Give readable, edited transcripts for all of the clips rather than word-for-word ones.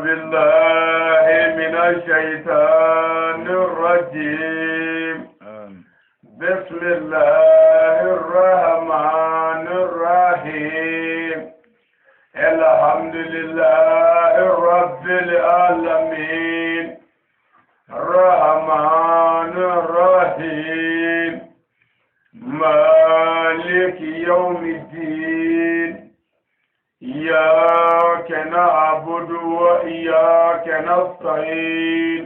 بالله من الشيطان الرجيم. بسم الله الرحمن الرحيم. الحمد لله رب العالمين الرحمن الرحيم مالك يوم الدين. إياك نعبد وإياك نستعين.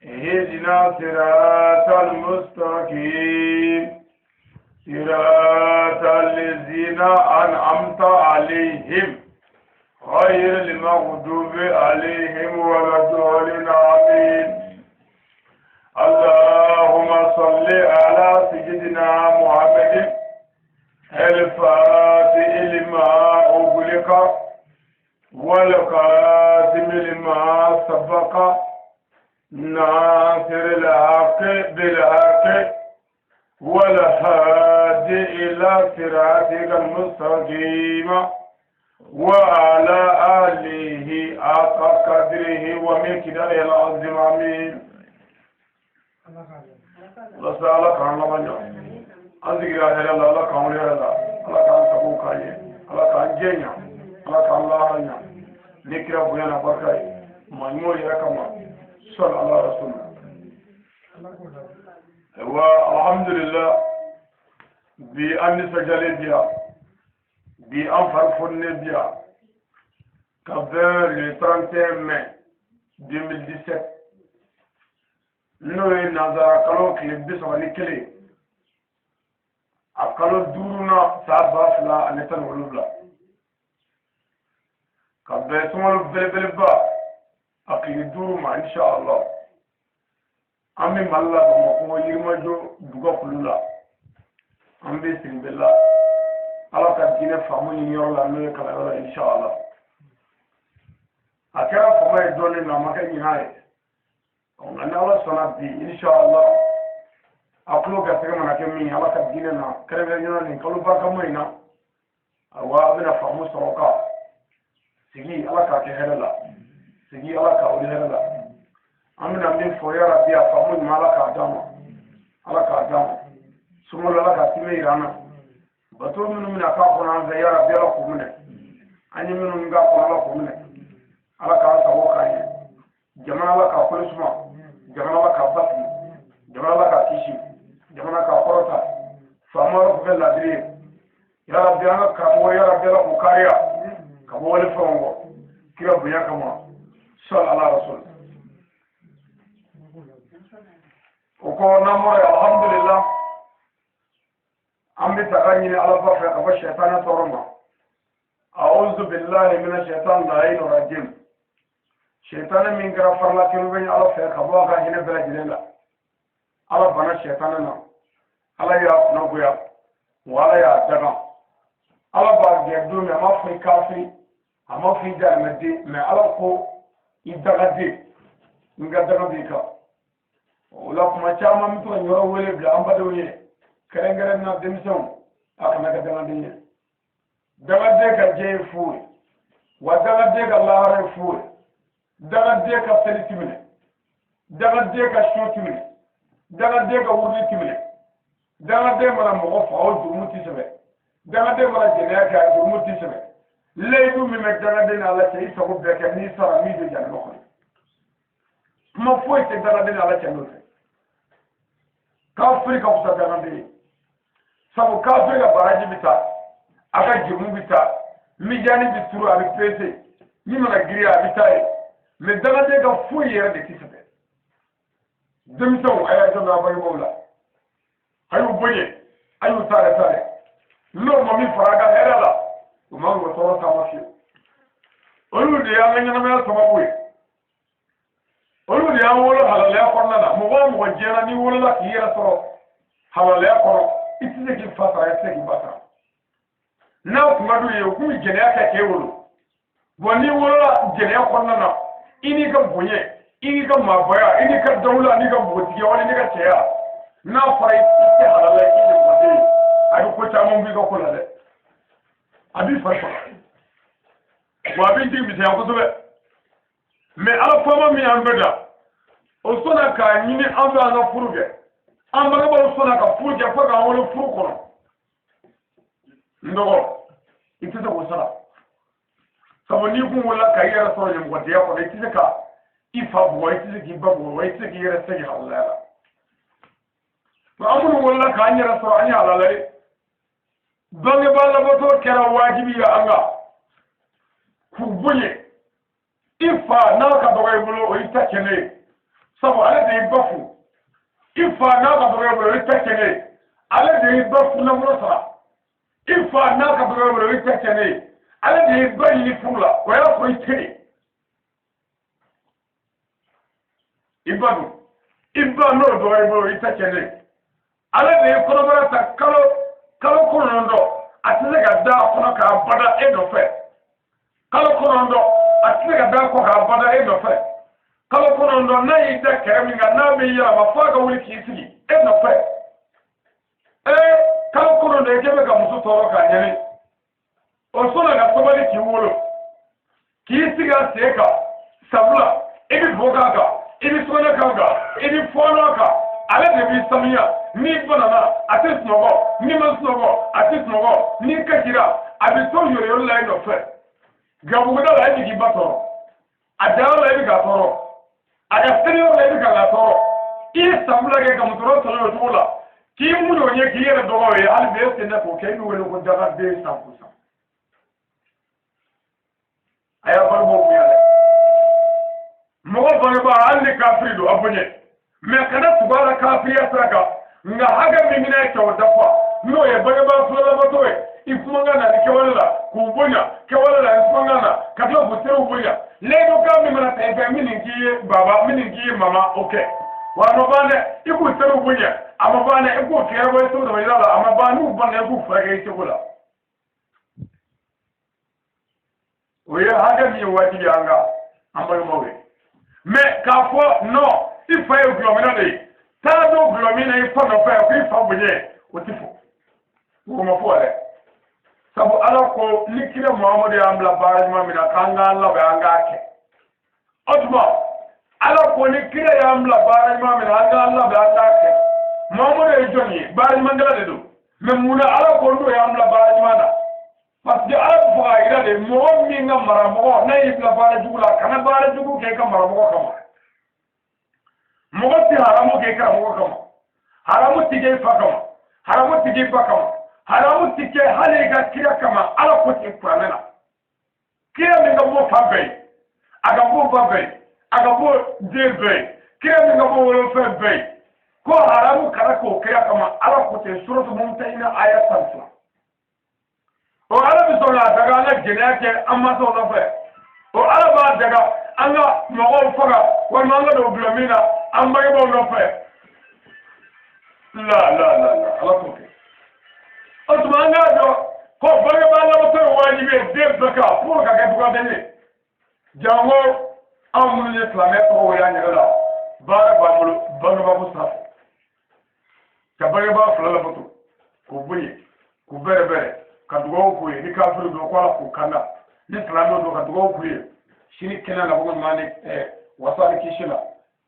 اهدنا صراط المستقيم صراط الذين أنعمت عليهم غير المغضوب عليهم ولا الضالين. آمين. اللهم صل على سيدنا محمد الفاتح لما أغلق والخاتم لما سبق ناصر الحق بالحق والهادي إلى صراطك المستقيم وعلى آله حق قدره ومقداره العظيم. آمين. Walasa Ala k'an laban ɲa, an sigira hɛrɛ la, Ala k'an wuli hɛrɛ la, Ala k'an sago k'an ye, Ala k'an jɛ ɲa, Ala k'an lahara ɲa ni kira bonya na barika ye maa ɲumanw yɛrɛ kama sɔli ala rasul. Wa alhamdulillah, bi an nisɔndiyalen bi yan, bi an fari foninen bi yan ka bɛn le 31 mai 2017, n'o ye nanzara kalo tile 31, a kalo duurunan, san 2017, ka bɛn sunkalo belebeleba a tile 5 ma, inshallah. An bɛ Mali la, Bamakɔ, Yirimajɔ duga kulu la, an bɛ Siribela, Ala ka diinɛ faamu ɲiniyɔrɔ la, n'o ye kalanyɔrɔ ye, inshallah. A kɛra fama ye dɔɔnin nka a ma kɛ ɲinan ye. Nka ni Ala sɔnna, bi inshallah, a tulo garisɛgɛ mana kɛ min ye Ala ka diinɛ na, kɛrɛnkɛrɛnnenya nin kalo barikama in na, awa, a bɛna faamu sɔrɔ ka sigi. Ala k'a kɛ hɛrɛ la, sigi Ala k'a wuli hɛrɛ la. An bɛna min fɔ, yarabi, a faamu ɲuman, Ala k'a d'an ma, Ala k'a d'an ma. Sunkalo, Ala k'a time yira an na. Bato minnu bɛna k'a kɔnɔ an fɛ, yarabi, Ala k'u minɛ. An ye minnu k'a kɔnɔ, Ala k'u minɛ. Ala k'an sago k'an ye. Jamana, Ala k'a kolo suma. Jamana, Ala k'a basigi. Jamana, Ala k'a kisi. Jamana k'a kɔrɔta. Faama, Ala k'u kɛ ladiri ye. Yarabi, an ka karamɔgɔ, yarabi, Ala k'u kariya ka bɔ wale fɛnw kɔ kira bonya kama, sɔli ala rasul. O kɔ, n'an bɔra yen, alhamdulillah, an bɛ taga ɲini Ala ba fɛ ka bɔ sɛtanɛ tɔɔrɔ ma. A'udhu billahi minash shaitan la'in rajim. Sɛtanɛ min kɛra farila kelen bɛ Ala fɛ ka bɔ a ka hinɛ bɛɛ lajɛlen la, Ala bana sɛtanɛ na, Ala y'a kunnagoya wa Ala y'a daga. Ala b'a gɛn don min, a m'a fɔ i kafiri, a m'a fɔ i jahanamɛden, mɛ Ala ko i dagaden, n ka daga b'i kan. O la, kuma caman n bɛ to ka yɔrɔ wele bila an badenw ye, kɛrɛnkɛrɛn na denmisɛnw, a kana kɛ dagaden ye. Dagaden ka diɲɛ ye fu ye, wa dagaden ka lahara ye fu ye. Dagaden ka seli ti minɛ, dagaden ka sun ti minɛ, dagaden ka wurudi ti minɛ. Dagaden mana mɔgɔ faga, o jurumu ti sɛbɛn. Dagaden mana jɛnɛya kɛ, a jurumu ti sɛbɛn. Layidu min bɛ dagaden ni Ala cɛ, i sago bɛɛ kɛ, n'i sara, min don jahanama kɔnɔ. Kuma foyi tɛ dagaden ni Ala cɛ n'o tɛ. Kafiri ka fisa dagaden ye, sabu kafiri ka baraji bɛ taa, a ka jurumu bɛ taa, mijani bɛ turu, a bɛ pese, min mana giriya, a bɛ taa yen. Mɛ dagaden ka foyi yɛrɛ de tɛ sɛbɛn. Denmisɛnw, a y'a janto a bangebaaw la, a y'u bonya, a y'u taare taare. N'o ma min fara a ka hɛrɛ la, o man k'o tɔɔrɔ taama fiyewu. Olu de y'an ka ɲɛnamaya sababu ye, olu de y'an wolo halalaya kɔnɔna na. Mɔgɔ o mɔgɔ diɲɛ na, n'i wolola k'i yɛrɛ sɔrɔ halalaya kɔnɔ, i tɛ se k'i fa sara, i tɛ se k'i ba sara. N'a kun ka d'u ye, u kun bɛ jɛnɛya kɛ k'e wolo. Bɔn, n'i wolola jɛnɛya kɔnɔna na, i n'i ka bonya, i n'i ka maabaya, i n'i ka dawula, n'i ka npogotigiya wali n'i ka cɛya, n'a fɔra i tɛ halala ye, k'i ɲɔgɔnden ye, a bɛ ko caman b'i ka ko la dɛ. A b'i fari faga wa a b'i jigi misɛnya kosɛbɛ. Mais ala faama min y'an bɛɛ da, o sɔnna k'a ɲini an fɛ an ka furu kɛ. An bangebaaw sɔnna ka furu kɛ fo k'an wolo furu kɔnɔ. N dɔgɔ, i tɛ se k'o sara, sabu n'i kun wolola ka i yɛrɛ sɔrɔ ɲɛmɔgɔdenya kɔnɔ, i tɛ se ka i fa bugɔ, i tɛ se k'i ba bugɔ, i tɛ se k'i yɛrɛ segin halalaya la. An minnu wolola k'an yɛrɛ sɔrɔ an ye halala ye, bangebaa labato kɛra wajibi ye an kan k'u bonya. I fa n'a ka dɔgɔ i bolo, o y'i ta tiɲɛnen ye, sabu ale de y'i ba furu. I fa n'a ka dɔgɔ i bolo, o y'i ta tiɲɛnen ye, ale de y'i ba furunafolo sara. I fa n'a ka dɔgɔ i bolo, o y'i ta tiɲɛnen ye, ale de y'i ba ɲini furu la, o y'a sɔrɔ i tɛ yen. I ba dun, i ba n'o dɔgɔ i bolo, o y'i ta tiɲɛnen ye, ale de ye kɔnɔbara ta kalo 9, a tɛ se ka da a kɔnɔ k'a bada e nɔfɛ. Kalo 9, a tɛ se ka da a kɔ k'a bada e nɔfɛ. Kalo 9, n'a y'i da kɛrɛ min kan, n'a bɛ yɛlɛma f'a ka wuli k'i sigi e nɔfɛ. Ee, kalo 9, e bɛ ka muso tɔɔrɔ k'a ɲɛni. O sɔnna ka sabali k'i wolo, k'i sigi a sen kan, sabula i bɛ bo k'a kan, i bɛ sugunɛ k'a kan, i bɛ fɔɔnɔ kan, ale de b'i sanuya. N'i banana, a tɛ sunɔgɔ, n'i ma sunɔgɔ, a tɛ sunɔgɔ, n'i kasira, a bɛ to yɔrɔyɔrɔ la i nɔfɛ. Gabuguda la, e bɛ k'i ba tɔɔrɔ, a dayɔrɔ la, e bɛ k'a tɔɔrɔ, a ka seliyɔrɔ la, e bɛ k'a tɔɔrɔ. I ye san 2 kɛ ka musokɔrɔba tɔɔrɔ o cogo la, k'i muɲu o ɲɛ, k'i yɛrɛ dɔgɔ o ye, hali bi e sen tɛ k'o kɛ, i bɛ wele ko dagaden 100%. A y'a balimaw bonya dɛ. Mɔgɔ bangebaa, hali ni kafiri don, a bonya, mɛ kana tugu a la kafiriya sira kan. Nka hakɛ min bɛna kɛ o dafa, n'o ye bangebaa filalabatɔ ye, i kumakan na ni kɛwale la, k'u bonya kɛwale la, i kumakan na, ka tila k'u teriw bonya. Layidukan min mana ta i fɛ, min k'i ye baba, min k'i ye mama, o kɛ. Wa a ma ban dɛ, i k'u teriw bonya, a ma ban dɛ, i k'u fiɲɛ bɔ i seko dama la, a ma ban. N'u banna, i k'u furakɛ i seko la. O ye hakɛ min ye wajibi an kan an balimaw ye. Mɛ k'a fɔ non, i fa ye gulɔminna de ye, taa don gulɔmin na i fa nɔfɛ k'i fa bonya, o ti fɔ, o ma fɔ dɛ. Sabu ala ko ni kira Muhamadu y'an bila baara ɲuman min na, k'an k'an labɛn, an k'a kɛ. O tuma ala ko ni kira y'an bila baara ɲuman min na, an k'an labɛn, an k'a kɛ. Muhamadu ye jɔn ye? Baara ɲumankɛla de don. Mɛ mun na ala ko n'o y'an bila baara ɲuman na? Parce que ala bɛ fɔ k'a yira de, mɔgɔ min ka maramɔgɔ n'a y'i bila baara jugu la, kana baara jugu kɛ i ka maramɔgɔ kama. Mɔgɔ tɛ haramu kɛ i karamɔgɔ kama, haramu tɛ kɛ i fa kama, haramu tɛ kɛ i ba kama, haramu tɛ kɛ hali i ka kira kama. Ala ko ten kuranɛ na, kira min ka bɔ fa bɛɛ ye, a ka bɔ ba bɛɛ ye, a ka bɔ den bɛɛ ye, kira min ka bɔ wolofɛn bɛɛ ye, ko haramu kana k'o kira kama. Ala ko ten suratu Mumtahina aya 12. O ala bɛ sɔn k'a daga an ka jɛnɛya kɛ an mansaw nɔfɛ, o ala b'a daga an ka mɔgɔw faga walima an ka don gulɔmin na an bangebaaw nɔfɛ. La la la la, ala k'o kɛ. O tuma an k'a dɔn ko bangebaa labato ye wajibi ye den bɛɛ kan pour ka kɛ dugaden ye. Janko anw minnu ye silamɛ tɔgɔ wele an yɛrɛ la, baara b'an bolo bangebaa ko sira fɛ, ka bangebaa fila labato, k'u bonya, k'u bɛrɛ bɛrɛ, ka dugawu k'u ye. Ni kafiri don, ko ala k'u kanda. Ni silamɛw don, ka dugawu k'u ye sini kɛnɛ la ko ɲuman ni wasa ni kisi la.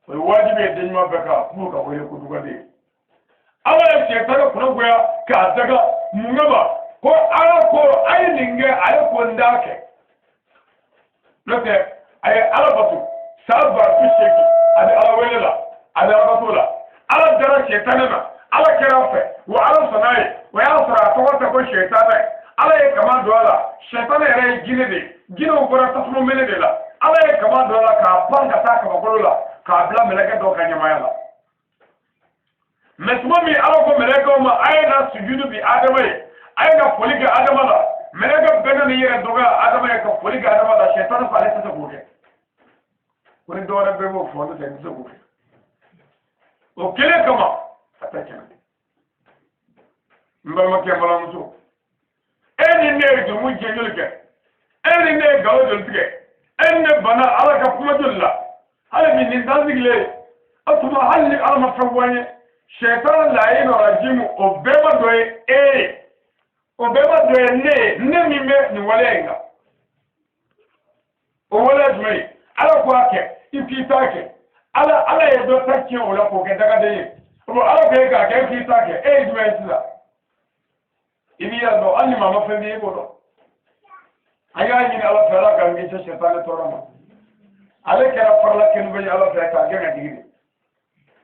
O ye wajibi ye den ɲuman bɛɛ kan pour ka wele ko dugaden. Ala ye sɛtanɛ kunnagoya k'a daga mun kama? Ko ala ko a ye nin kɛ, a ye ko n t'a kɛ. N'o tɛ, a ye ala bato san 80.000, a bɛ ala wele la, a bɛ ala bato la. Ala dara sɛtanɛ na, ala kɛra a fɛ, wa ala sɔnna ye. O y'a sɔrɔ a tɔgɔ tɛ ko sɛtanɛ. Ala ye kama don a la. Sɛtanɛ yɛrɛ ye jinɛ de ye, jinɛw bɔra tasuma mɛnɛ de la. Ala ye kama don a la k'a pan ka taa kabakolo la, k'a bila mɛlɛkɛ dɔw ka ɲɛmaaya la. Mɛ tuma min ala ko mɛlɛkɛw ma, a ye na sujudu bi adama ye, a ye na foli kɛ adama la, mɛlɛkɛ bɛɛ nana i yɛrɛ dɔgɔya adama ye ka foli kɛ adama la. Sɛtanɛ ko ale tɛ se k'o kɛ, ko ni dɔwɛrɛ bɛɛ b'o fɔ, n'o tɛ n tɛ se k'o kɛ. O kelen kama a tɛ tiɲɛ. N balimakɛ, n balimamuso, e ni ne ye jurumu jɛ joli kɛ, e ni ne ye nkalon joli tigɛ, e ni ne banna ala ka kuma joli la, hali bi nin t'an sigilen ye. O tuma hali ni ala ma fɛn fɔ an ye, sɛtan layi nɔrajimu, o bɛɛ ma dɔ ye e ye, o bɛɛ ma dɔ ye ne ye, ne min bɛ nin waleya in kan. O waleya jumɛn ye? Ala ko a kɛ i k'i t'a kɛ ala ala ye dɔ ta tiɲɛ o la k'o kɛ dagaden ye bon ala ko e k'a kɛ e k'i t'a kɛ e ye jumɛn ye sisan i b'i yɛrɛ dɔn hali ni maa ma fɛn f'i ye i b'o dɔn an y'a ɲini ala fɛ ala k'an kisi sɛtanɛ tɔɔrɔ ma ale kɛra farala kelenba ye ala fɛ k'a gɛn ka jigin de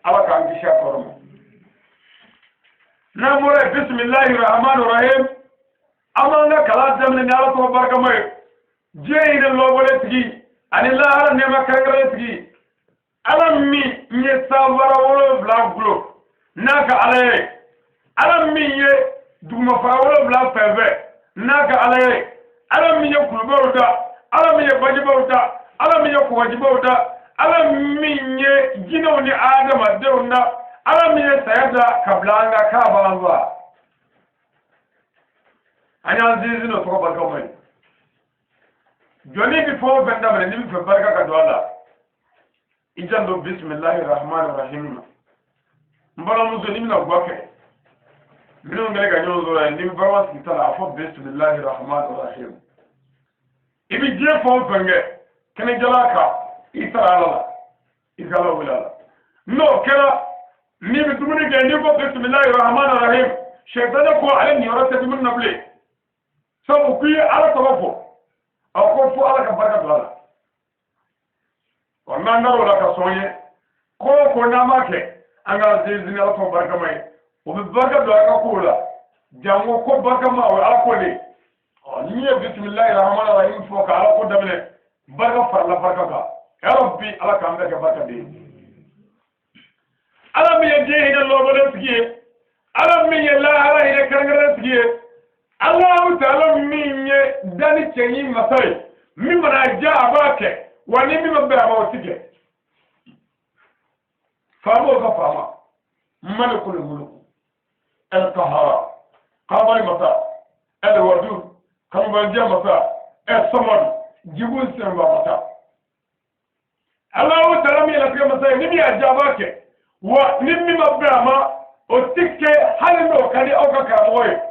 ala k'an kisi a tɔɔrɔ ma n'an bɔra yen bisimilahi rahmani rahim an b'an ka kalan daminɛ ni ala tɔgɔ barikama ye diɲɛ hinɛ lɔbɔlen tigi ani lahara nɛɛma kɛrɛnkɛrɛnnen tigi ala min ye sanfara 7 gulo n'a ka ala ye ala min ye dugumafara 7 fɛnfɛn n'a ka ala ye ala min ye kulubaw da ala min ye bajibaw da ala min ye kɔgɔjibaw da ala min ye jinɛw ni adamadenw da ala min ye saya da ka bila an kan k'a b'an fa an y'an sinsin o tɔgɔ barikama ye jɔnni bɛ fɛn o fɛn daminɛ n'i bɛ fɛ barika ka don a la i janto bisimilahi rahmani rahim na n balimamuso n'i bɛna gwa kɛ minnu kɛlen ka ɲɔgɔn sɔrɔ yen n'i bɛ barama sigi ta la a fɔ bisimilahi rahmani rahim i bɛ diɲɛ fɛn o fɛn kɛ kɛnɛjalan kan i taara ala la i ka ala wele a la n'o kɛra n'i bɛ dumuni kɛ n'i ko bisimilahi rahmani rahim sɛtanɛ ko ale niyɔrɔ tɛ dumuni na bilen sabu k'i ye ala tɔgɔ fɔ a ko fo ala ka barika don a la ɔ n'an dar'o la ka sɔn ye ko o ko n'an b'a kɛ an ka sinsin ala tɔgɔ barikama ye o bɛ barika don an ka kow la janko ko barikama o ye ala ko de ye ɔ n'i ye bisimilahi rahmani rahim fɔ ka ala ko daminɛ barika farala barika kan ya rabbi ala k'an bɛɛ kɛ barika den ye ala min ye diɲɛ hinɛ lɔbɔlen tigi ye ala min ye lahara hinɛ kɛrɛnkɛrɛnnen tigi ye alahu taala min ye danni cɛɲi masa ye min mana diya a b'a kɛ wa ni min ma bɛn a ma o ti kɛ faamaw ka faama malikul muluku alkahar kabali masa alwadud kanubandiya masa ɛsamadu jigun senba masa alahu taala min ye latigɛ masa ye ni min y'a diya a b'a kɛ wa ni min ma bɛn a ma o ti kɛ hali n'o ka di aw ka karamɔgɔ ye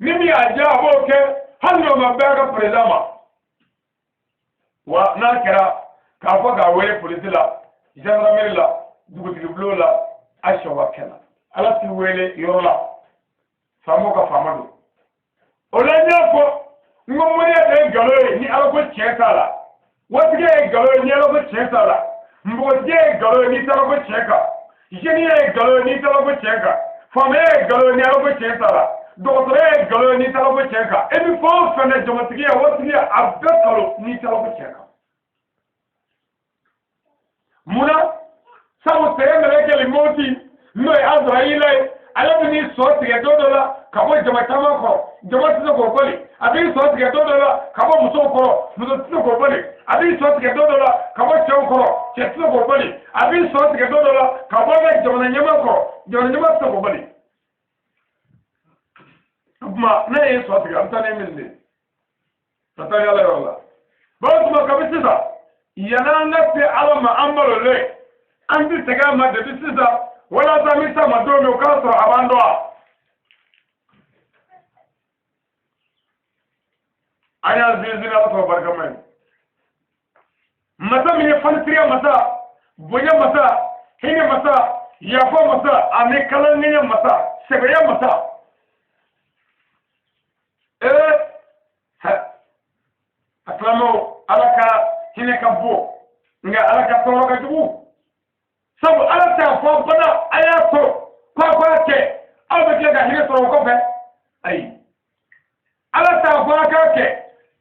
ni min y'a diya a b'o kɛ hali n'o ma bɛn a ka perezidan ma wa n'a kɛra k'a fɔ k'a wele polisi la gendarmerie la dugutigi bulon la a sɛwa kɛnɛ ala t'i wele yɔrɔ la faamaw ka faama don o la n y'a fɔ n ko moriya de ye nkalon ye ni ala ko tiɲɛ t'a la watigɛ ye nkalon ye ni ala ko tiɲɛ t'a la npogotigiya ye nkalon ye n'i taara ko tiɲɛ kan jeniya ye nkalon ye n'i taara ko tiɲɛ kan faamaya ye nkalon ye ni ala ko tiɲɛ t'a la dɔgɔtɔrɔya ye nkalon ye n'i taara ko tiɲɛ kan e bɛ fɛn o fɛn na jamatigiya watigiya a bɛɛ nkalon n'i taara ko tiɲɛ kan mun na sabu sɛgɛn mɛlɛkɛli mɔti n'o ye azarayila ye ale bɛ n'i sɔ tigɛ don dɔ la ka bɔ jama caman kɔrɔ jama tɛ se k'o bali a b'i sɔ tigɛ don dɔ la ka bɔ musow kɔrɔ muso tɛ se k'o bali a b'i sɔ tigɛ don dɔ la ka bɔ cɛw kɔrɔ cɛ tɛ se k'o bali a b'i sɔ tigɛ don dɔ la ka bɔ ka jamana ɲɛmaa kɔrɔ jamana ɲɛmaa tɛ se k'o bali o tuma ne ye sɔ tigɛ a bɛ taa ni min de ka taa yala yɔrɔ la ba tuma kabi sisan yan'an ka se ala ma an balolen an ti segin a ma depi sisan walasa an bɛ s'a ma don min o k'a sɔrɔ a b'an dɔn wa an y'an sinsin ala tɔgɔ barikama ye masa min ye fanisiriya masa bonya masa hinɛ masa yafa masa ani kalankɛɲɛ masa sɛbɛya masa ee a silamɛw ala ka hinɛ ka bon nka ala ka tɔɔrɔ ka jugu sabu ala t'a fɔ bada a y'a to k'a k'a kɛ aw bɛ tila ka hinɛ sɔrɔ o kɔfɛ ayi ala t'a fɔ a k'a kɛ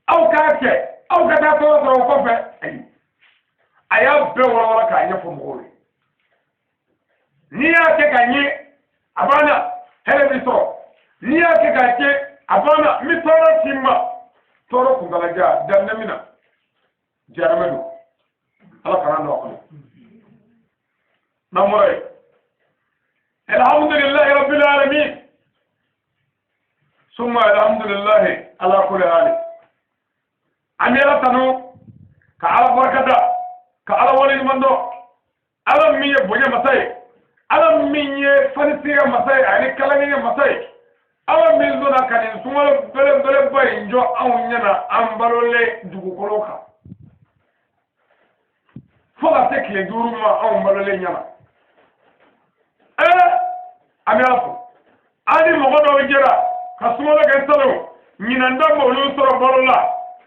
aw k'a kɛ aw ka taa tɔɔrɔ sɔrɔ o kɔfɛ ayi a y'a bɛɛ walawala k'a ɲɛfɔ mɔgɔw ye n'i y'a kɛ ka ɲɛ a banna hɛrɛ b'i sɔrɔ n'i y'a kɛ k'a tiɲɛ a banna n bɛ tɔɔrɔ s'i ma tɔɔrɔ kuntalajan daminɛ min na jahanama don ala kana don a kɔnɔ n'an bɔra yen alhamdulilahi rabbil alamin summa alhamdulilahi ala kulli hali an bɛ ala tanu ka ala barikada ka ala waleɲuman dɔn ala min ye bonya masa ye ala min ye fanisiriya masa ye ani kalankɛɲɛ masa ye ala min sɔnna ka nin sunkalo belebeleba in jɔ anw ɲɛna an balolen dugukolo kan Fo ka se tile 5 ma anw balolen ɲɛna. Ɛɛ, an bɛ Ala fo. An ni mɔgɔ dɔw jɛra ka sunkalo kɛ salon, ɲinan ta m'olu sɔrɔ balo la.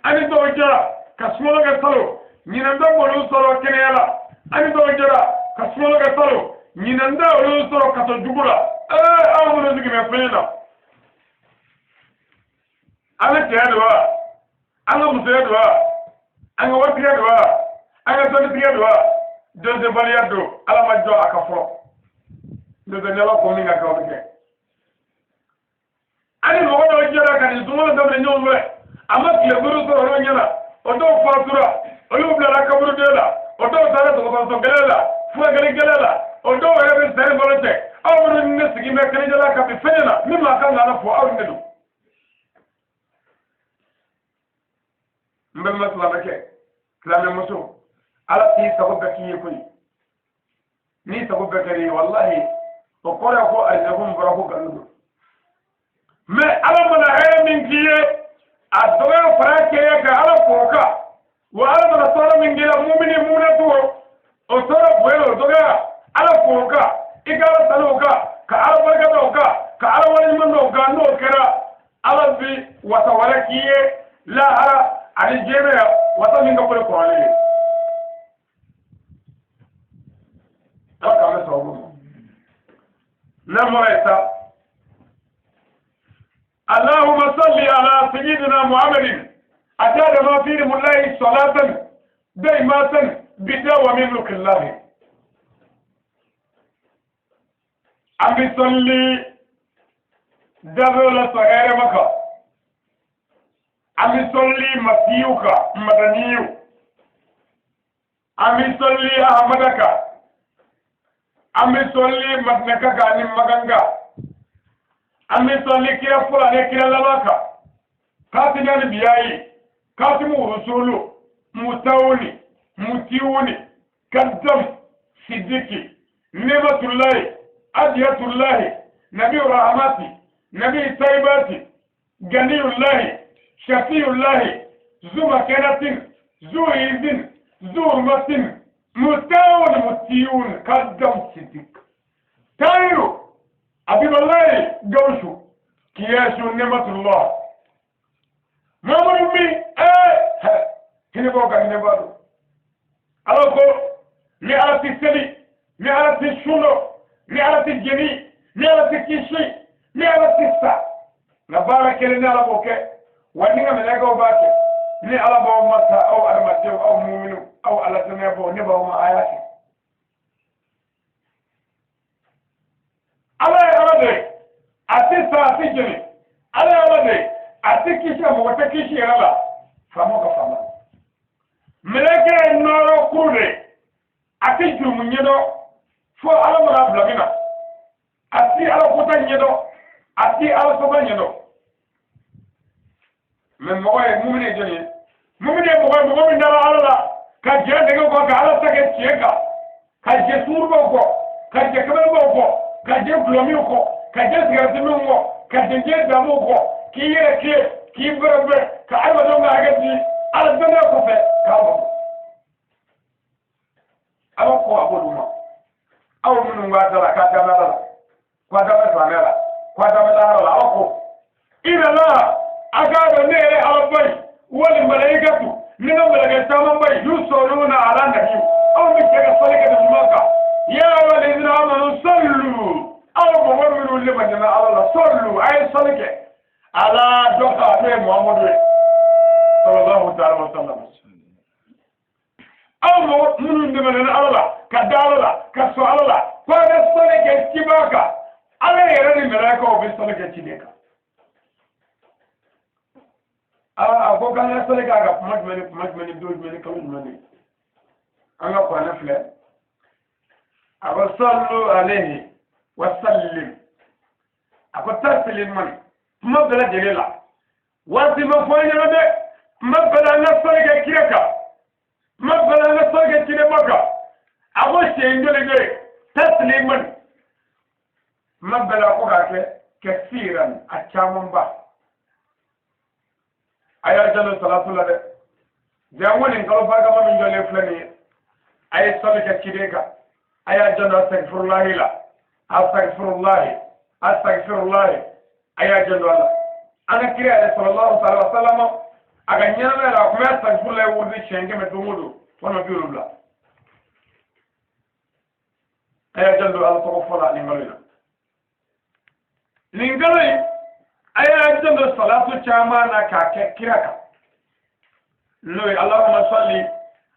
An ni dɔw jɛra ka sunkalo kɛ salon, ɲinan ta m'olu sɔrɔ kɛnɛya la. An ni dɔw jɛra ka sunkalo kɛ salon, ɲinan ta olu sɔrɔ kaso jugu la. Ɛɛ, anw minnu sigi bɛ fɛn na, an ka cɛya don wa, an ka musoya don wa, an ka waritigiya don wa, an ka dɔnnitigiya don wa, dɔnsebaliya don. Ala ma jɔ a ka fɔ n'o tɛ, ni Ala ko min ka kɛ, o bɛ kɛ. Hali mɔgɔ dɔw jɛra ka nin sunkalo daminɛ ɲɔgɔn fɛ, a ma tile 5 sɔrɔ olu ɲɛna, o dɔw fatura, olu bilara kaburuden la, o dɔw taara dɔgɔtɔrɔso gɛlɛn la, furakɛli gɛlɛn la, o dɔw yɛrɛ bɛ sɛni balo cɛ. Aw minnu ni ne sigi bɛ kɛnɛjɛla ka bi fɛn na, min maa kan ka Ala fo, aw ni ne don. N balima silamɛkɛ, silamɛmuso, Ala t'i sago bɛɛ k'i ye koyi. N'i sago bɛɛ kɛr'i ye, walahi, o kɔrɔ ye ko arijinɛ ko min fɔra ko nkalon don. Mɛ Ala mana hɛrɛ min k'i ye, a dɔgɔya fara kɛ ka Ala fo o kan. Wa Ala mana tɔɔrɔ min k'i la, mumini muminatu, o tɔɔrɔ bonya, o dɔgɔya, Ala fo o kan. I ka Ala tanu o kan, ka Ala barika da o kan, ka Ala waleɲuman dɔn o kan. N'o kɛra, Ala bi wasa wɛrɛ k'i ye lahara ani diɲɛ yan, wasa min ka bon ni kɔrɔlen ye. Ala k'an bɛ sababu ma. N'an bɔra yen sa, Allahumma salli ala sayyidina Muhammadin adada ma fi ilmillahi salatan daimatan bidawami mulkillahi. An bɛ sɔli dabɛw la sɔn hɛrɛ ma kan, an bɛ sɔli masiyu kan madaniyu, an bɛ sɔli ahamada kan, an bɛ sɔli madinaka kan ani makanka, an bɛ sɔli kira fɔlɔ ani kira laban kan, katimi ani biyayi, katimu rusulu, mutawuni, mutiwuni, kaddam, sidiki, nematullahi, adiyatullahi, nabi rahmati, nabi taibati, ganiyullahi, shafiyullahi, zumakanatin, zuizin, zuhurmatin, mutawun, mutiyun, kaddam, sidik, tayiru, abiballahi, gawsu, kiyasu, nematullah, Mamadu min hinɛ b'aw kan, hinɛ b'a don. Ala ko ni Ala tɛ seli, ni Ala tɛ sun dɔn, ni Ala tɛ jeni, ni Ala tɛ kisi, ni Ala tɛ sa, nka baara kelen ni Ala b'o kɛ, wa ni n ka mɛlɛkɛw b'a kɛ, ni Ala b'aw ma sa, aw adamadenw, aw muminu, aw Ala dannayabaaw, ne b'aw ma, a y'a kɛ. Ala ye Ala de ye, a tɛ sa, a tɛ jeni. Ala ye Ala de ye, a tɛ kisi, a mɔgɔ tɛ kisi yɛrɛ la, faama ka faama. Mɛlɛkɛ ye nɔɔrɔ kuru de ye, a tɛ jurumu ɲɛdɔn fo Ala mana bila min na, a tɛ Ala kota ɲɛdɔn, a tɛ Ala sɔsɔ ɲɛdɔn. Mɛ mɔgɔ ye mumini ye jɔn ye? Mumini ye mɔgɔ ye, mɔgɔ min dara Ala la, ka jɛ nɛgɛ kɔ, ka Ala ta kɛ tiɲɛ kan, ka jɛ sungurubaw kɔ, ka jɛ kamelenbaw kɔ, ka jɛ gulɔminw kɔ, ka jɛ sigarɛtiminw kɔ, ka jɛ diɲɛ damuw kɔ, k'i yɛrɛ tilen, k'i bɛrɛbɛrɛ, ka adamadenw ka hakɛ di Ala dɔnniya kɔfɛ k'a bato. Ala ko a b'olu ma, aw minnu b'a da la k'a da la, k'a da bɛ silamɛya la, k'a da bɛ lahara la, Ala ko inna la, a k'a dɔn ne yɛrɛ Ala ba ye, wali malayikatu, ni n ka mɛlɛkɛ caman ba ye, yusɔluna ala nabi, aw bɛ jɛ ka sali kɛ ɲuman kan. Ya ayyuhallazina amanu sallu, aw mɔgɔ minnu limaniyana Ala la, sallu, a ye sali kɛ ala dɔ kan, n'o ye Muhamadu ye sallallahu ta'ala wa sallam. Aw mɔgɔ minnu dɛmɛna Ala la, ka da Ala la, ka sɔn Ala la, ko a bɛ sali kɛ ciba kan, Ala yɛrɛ ni mɛlɛkɛw bɛ sali kɛ ciden kan. Aa, a ko k'an ka sali k'a kan kuma jumɛn ni kuma jumɛn ni don jumɛn ni kalo jumɛn ni? An ka kuranɛ filɛ, a ko sallu alayhi wa sallim, a ko tasliman, kuma bɛɛ lajɛlen la, waati ma fɔ an ɲɛna dɛ, kuma bɛɛ la an ka sali kɛ kira kan, kuma bɛɛ la an ka sali kɛ cidenba kan. A ko siɲɛ joli bɛ yen? Tasliman, kuma bɛɛ la, ko k'a kɛ kasiran, a camanba. A y'a jalo salatu la dɛ, janko nin kalo barikama min jɔlen filɛ nin ye. A ye sali kɛ ciden kan. A y'a janto astagfirullahi la, astagfirullahi, astagfirullahi, a y'a janto a la. An ka kira yɛrɛ sallallahu alaihi wa sallam, a ka ɲɛnamaya la, a tun bɛ astagfirullahi wurudi siɲɛ 100 don o don, walima 70. A y'a janto Ala tɔgɔ fɔ la nin kalo in na. Nin kalo in, a y'a janto salatu caman na k'a kɛ kira kan, n'o ye Allahumma salli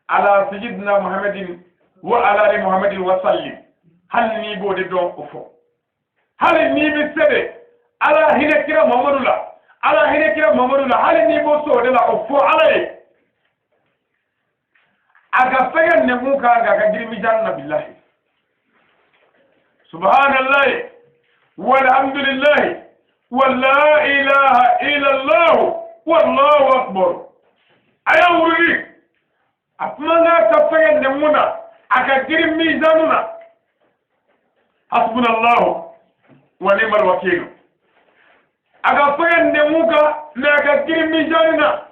ala sayyidina Muhammadin wa ala ali Muhammadin wa sallim. Hali n'i b'o de dɔn, o fɔ. Hali n'i bɛ se de, Ala hinɛ kira Muhammadu la, Ala hinɛ kira Muhammadu la, hali n'i b'o se o de la, o fɔ Ala ye. A ka fɛgɛ nɛnkun kan k'a ka girin mijan na, bilahi. Subhanallahi walhamdulillahi wala ilaha illallah wallahu akbar. A y'a wurudi, a kuma n'a ka fɛgɛ nɛnkun na, a ka girin mizanu na. Hasbunallahu wa ni'mal wakil. A ka fɛgɛ nɛnkun kan, mɛ a ka girin mizanu na.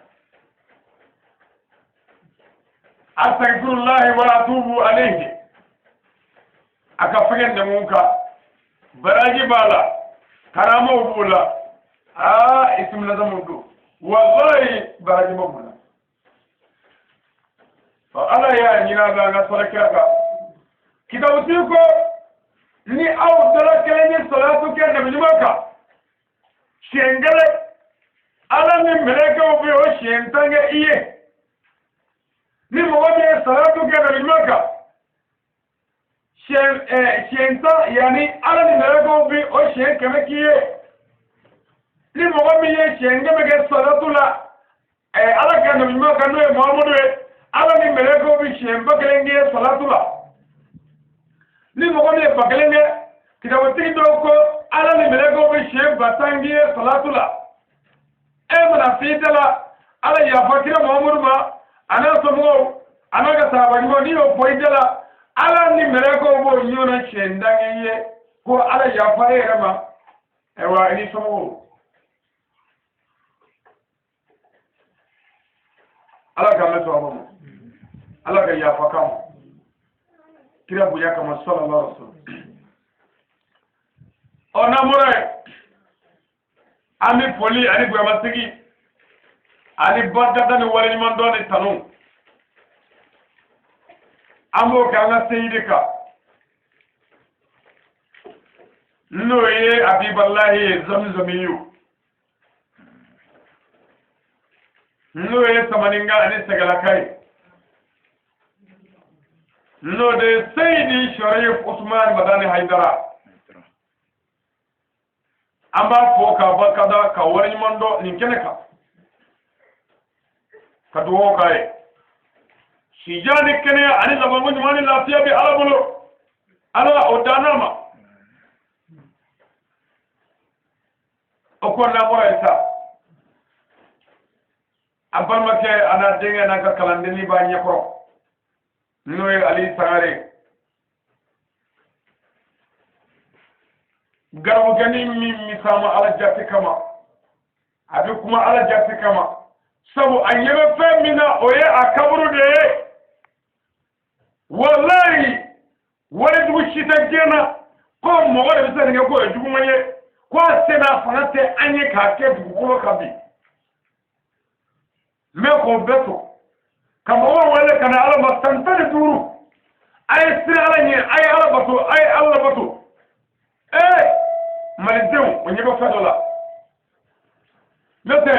Astaghfirullahi wa atubu alayhi. A ka fɛgɛ nɛnkun kan, baraji b'a la, karamaw b'o la. Aa, isimilazamu don, wallahi, baraji b'o la. Ala y'a ɲini a bɛ an ka sɔrɔ kira kan. Kitabutigi ko ni aw dala kelen ye salatu kɛ nabi ɲuman kan siɲɛ kelen, Ala ni mɛlɛkɛw bɛ o siɲɛ 10 kɛ i ye. Ni mɔgɔ min ye salatu kɛ nabi ɲuman kan siɲɛ 10, yanni Ala ni mɛlɛkɛw bɛ o siɲɛ 100 k'i ye. Ni mɔgɔ min ye siɲɛ 100 kɛ salatu la Ala ka nabi ɲuman kan, n'o ye Muhamadu ye, Ala ni mɛlɛkɛw bɛ siɲɛ 1000 k'i ye salatu la. Ni mɔgɔ min ye 1000 kɛ, kitabutigi dɔw ko Ala ni mɛlɛkɛw bɛ siɲɛ 10 000 k'i ye salatu la. E mana f'i da la, Ala yafa kira Muhamadu ma, a n'a somɔgɔw, a n'a ka sahaba ɲumanw, n'i y'o fɔ i da la, Ala ni mɛlɛkɛw b'o ɲɔgɔnna siɲɛ 10 k'i ye ko Ala yafa e yɛrɛ ma, ayiwa, i ni somɔgɔw. Ala k'an bɛ sɔrɔ ma, Ala ka yafa k'an ma kira bonya kama, sallallahu alaihi wasallam. Ɔ, n'an bɔra yen, an bɛ foli ani bonyamasegin ani barikada ni waleɲumandɔn ni tanu, an b'o kɛ an ka seyidi kan, n'o ye Abibalahi ye, Zamzamiyu, n'o ye Samaninka ani Sɛgɛlaka ye, n'o de ye Seyidi Sharif Usman Madani Haidara. An b'a fɔ k'a barikada, ka waleɲuman dɔn nin kɛnɛ kan, ka dugawu k'a ye. Sija ni kɛnɛya ani labanko ɲuman ni lafiya bɛ Ala bolo, Ala o danna ma. O ko n'an bɔra yen sa, an balimakɛ a n'a denkɛ n'a ka kalandenni b'a ɲɛkɔrɔ, n'o ye Ali Sangare, garibukɛni min misama Ala jate kama, a bɛ kuma Ala jate kama, sabu a ɲɛ bɛ fɛn min na, o ye a kaburu de ye. Walayi, walejugu si tɛ diɲɛ na ko mɔgɔ de bɛ se ka nin kɛ k'o ye juguman ye, ko a se n'a fanga tɛ an ye k'a kɛ dugukolo kan bi. Mɛ k'o bɛɛ to ka mɔgɔw wele ka na Ala ma san 15, a ye siran Ala ɲɛ, a ye Ala bato, a ye Ala bato. Ee, malidenw, o ɲɛ bɛ fɛn dɔ la, n'o tɛ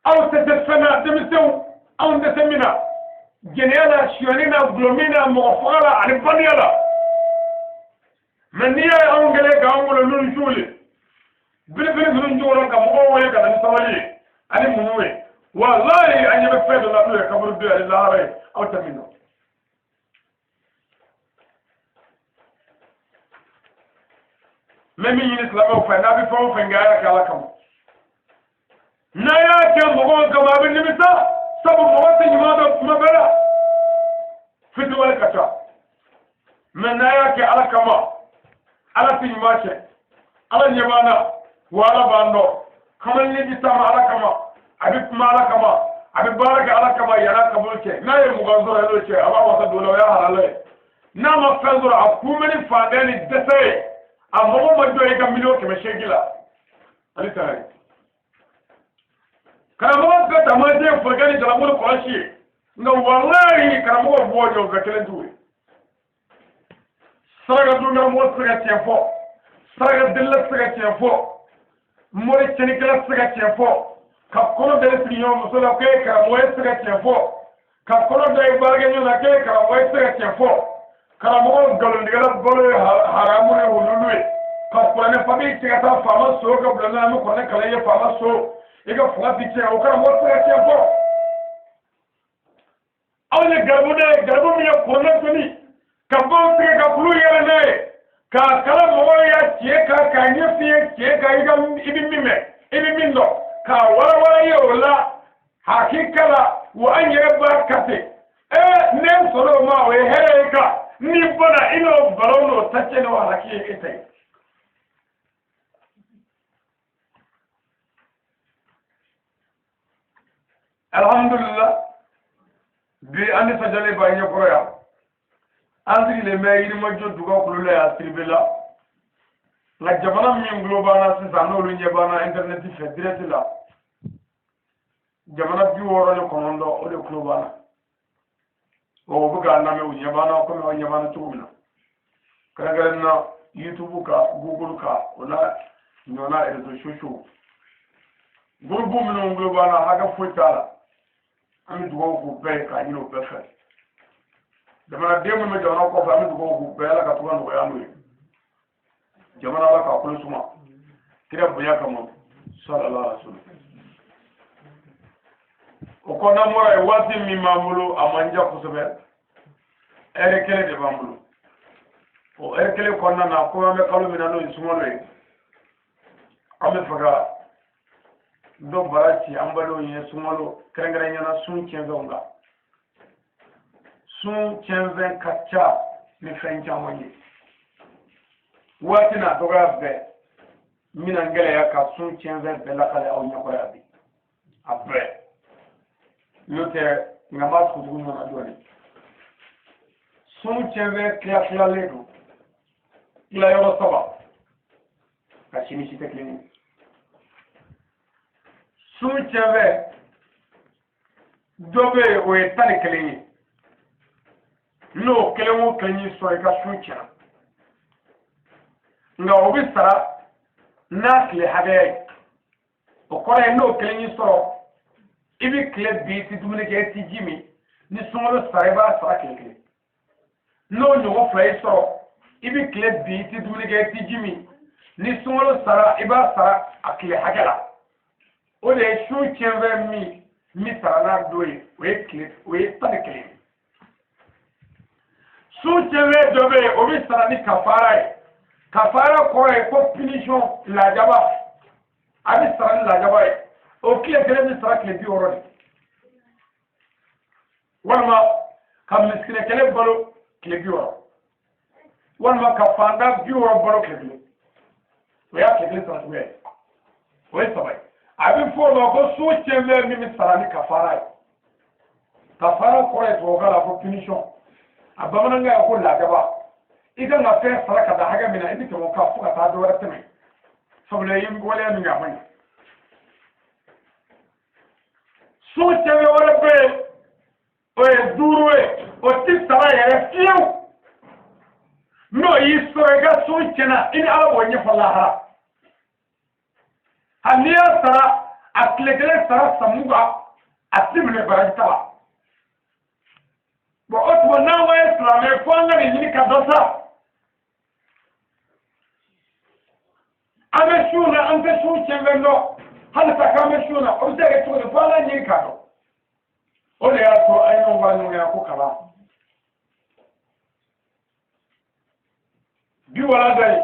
aw tɛ se fɛn na. Denmisɛnw, anw tɛ se min na, jɛnɛya la, sonyani na, gulɔmin na, mɔgɔ faga la ani bandiya la. Mɛ n'i y'a ye anw kɛlen k'an wolo ninnu suw ye, birifini ninnu jukɔrɔ, ka mɔgɔw wele ka na ni sabali ye ani muɲu ye, walayi, an ɲɛ bɛ fɛn dɔ la, n'o ye kaburu don ani lahara ye, aw tɛ min dɔn. N bɛ min ɲini silamɛw fɛ, n'a bɛ fɛn o fɛn kɛ, a y'a kɛ Ala kama. N'a y'a kɛ mɔgɔw kama, a bɛ nimisa, sabu mɔgɔ tɛ ɲuman dɔn tuma bɛɛ la, fitiriwale ka ca. Mɛ n'a y'a kɛ Ala kama, Ala tɛ ɲuman kɛ, Ala ɲɛ b'an na, wa Ala b'an dɔn. Kamalennin bɛ taama Ala kama, a bɛ kuma Ala kama, A bɛ baara kɛ Ala kama yann'a kaburu cɛ. N'a ye 20 sɔrɔ yan'o cɛ, a b'a wasa don o la, o y'a halala ye. N'a ma fɛn sɔrɔ, a kun bɛ ni fantanya ni dɛsɛ ye, a mago ma jɔ i ka 800 000 000 la. Ale ta ye karamɔgɔ bɛɛ taamasiyɛn fɔlikɛ ni jalabolo kɔlɔsi ye, nka walayi karamɔgɔ bɔ jɔ fɛ kelen t'u ye. Saraka dun karamɔgɔ tɛ se ka tiɲɛ fɔ, saraka delila tɛ se ka tiɲɛ fɔ, mori cɛnnikɛla tɛ se ka tiɲɛ fɔ, ka kɔnɔ da i sigiɲɔgɔn muso la k'e ye karamɔgɔ ye tɛ se ka tiɲɛ fɔ, ka kɔnɔ da i baarakɛɲɔgɔn na k'e ye karamɔgɔ ye tɛ se ka tiɲɛ fɔ. Karamɔgɔ nkalontigɛla balo ye haramu ni wululu ye. Ka kuranɛ papiye ci ka taa faama so ka bila n'a ye, an bɛ kuranɛ kalan i ye faama so, i ka fanga ti tiɲɛ, o karamɔgɔ tɛ se ka tiɲɛ fɔ. Aw ye garibu de ye, garibu min ye kuranɛ doni ka baw tigɛ ka kulu yɛlɛ n'a ye k'a kalan mɔgɔw ya tiɲɛ kan, k'a ɲɛf'i ye tiɲɛ kan, i ka i bɛ min mɛn, i bɛ min dɔn, k'a walawala i ye o la hakika la, wa an yɛrɛ b'a kase. Ee, ne sɔrɔ o ma, o ye hɛrɛ ye kan n'i bɔra i n'o balo n'o ta cɛ n'o halaki ye e ta ye. Alhamdulillah, bi an nisɔndiyalen b'an ɲɛkɔrɔ yan. An sigilen bɛ Yirimajɔ duga kulu la yan, Siribe la. Nka jamana min tulo b'an na sisan, n'olu ɲɛ b'an na intɛrɛnɛti fɛ direct la, jamana 69, o de tulo b'an na. O bɛ k'an lamɛn, u ɲɛ b'an na komi aw ɲɛ b'an na cogo min na, kɛrɛnkɛrɛnnen na YouTube kan, Google kan, o n'a ɲɔgɔnna réseaux sociaux, groupe minnu tulo b'an na, hakɛ foyi t'a la. An bɛ dugawu k'u bɛɛ ye k'a ɲini u bɛɛ fɛ. Jamanaden minnu bɛ jamana kɔfɛ, an bɛ dugawu k'u bɛɛ, Ala ka to ka nɔgɔya n'u ye. Jamana, Ala k'a kolo suma kira bonya kama, sallallahu alaihi wasallam. O kɔnɔna mɔgɔ ye, waati min b'an bolo a man jan kosɛbɛ, ɛri kelen de b'an bolo. O ɛri kelen kɔnɔna na, komi an bɛ kalo min na, n'o ye sunkalo ye, an bɛ fɛ ka dɔ bara ci an balimaw ye sunkalo, kɛrɛnkɛrɛnnenya la sun tiɲɛfɛnw kan. Sun tiɲɛfɛn ka ca ni fɛn caman ye. Waati n'a dɔgɔya bɛɛ, n bɛna n gɛlɛya ka sun tiɲɛfɛn bɛɛ lakale aw ɲɛkɔrɔ yan bi, a bɛɛ. N'o tɛ, nka n b'a tugu ɲɔgɔn na dɔɔnin. Sun tiɲɛfɛn tila tilalen don tilayɔrɔ saba, ka si ni si tɛ kelen ye. Sun tiɲɛfɛn dɔ bɛ yen, o ye 11 ye. N'o kelen o kelen y'i sɔrɔ, i ka sun tiɲɛna, nka o bɛ sara n'a tile hakɛya ye. O kɔrɔ ye, n'o kelen y'i sɔrɔ, i bɛ tile bin i tɛ dumuni kɛ, i tɛ ji min. Ni sunkalo sara, i b'a sara tile kelen. N'o ɲɔgɔn fila y'i sɔrɔ, i bɛ tile bin i tɛ dumuni kɛ, i tɛ ji min. Ni sunkalo sara, i b'a sara a tile hakɛ la. O de ye sun tiɲɛfɛn min min sara n'a don ye, o ye tile, o ye 11 ye. Sun tiɲɛfɛn dɔ bɛ yen, o bɛ sara ni kafara ye. Kafara kɔrɔ ye ko punition, lajaba. A bɛ sara ni lajaba ye. O tile kelen bɛ sara tile 60 de, walima ka misikinɛ kelen balo tile 60, walima ka fantan 60 balo tile kelen. O y'a tile kelen sara cogoya ye. O ye saba ye. A bɛ fɔ o ma ko sun tiɲɛfɛn min bɛ sara ni kafara ye. Kafara kɔrɔ ye tubabukan la ko punition, a bamanankan ye ko lajaba. I kan ka fɛn sara ka da hakɛ min na, i bɛ tɛmɛ o kan fo ka taa dɔ wɛrɛ tɛmɛ, sabula i ye waleya min kɛ, a man ɲi. Sun tiɲɛfɛn wɛrɛ bɛ yen, o ye duuru ye, o ti sara yɛrɛ fiyewu. N'o y'i sɔrɔ, i ka sun tiɲɛna, i ni Ala b'o ɲɛfɔ lahara. Hali n'i y'a sara, a tile kelen sara san 20, a ti minɛ, baraji t'a la. Bɔn, o tuma n'an ko ye silamɛ, fo an ka nin ɲini ka dɔ sa. An bɛ sun na, an tɛ sun tiɲɛfɛn dɔn. Hali sa k'an bɛ sun na, o bɛ se ka kɛ cogo di? Fo an ka ɲini k'a dɔn. O de y'a to an ye ɲɔgɔn fara ɲɔgɔn kan ko kalan bi walanda ye.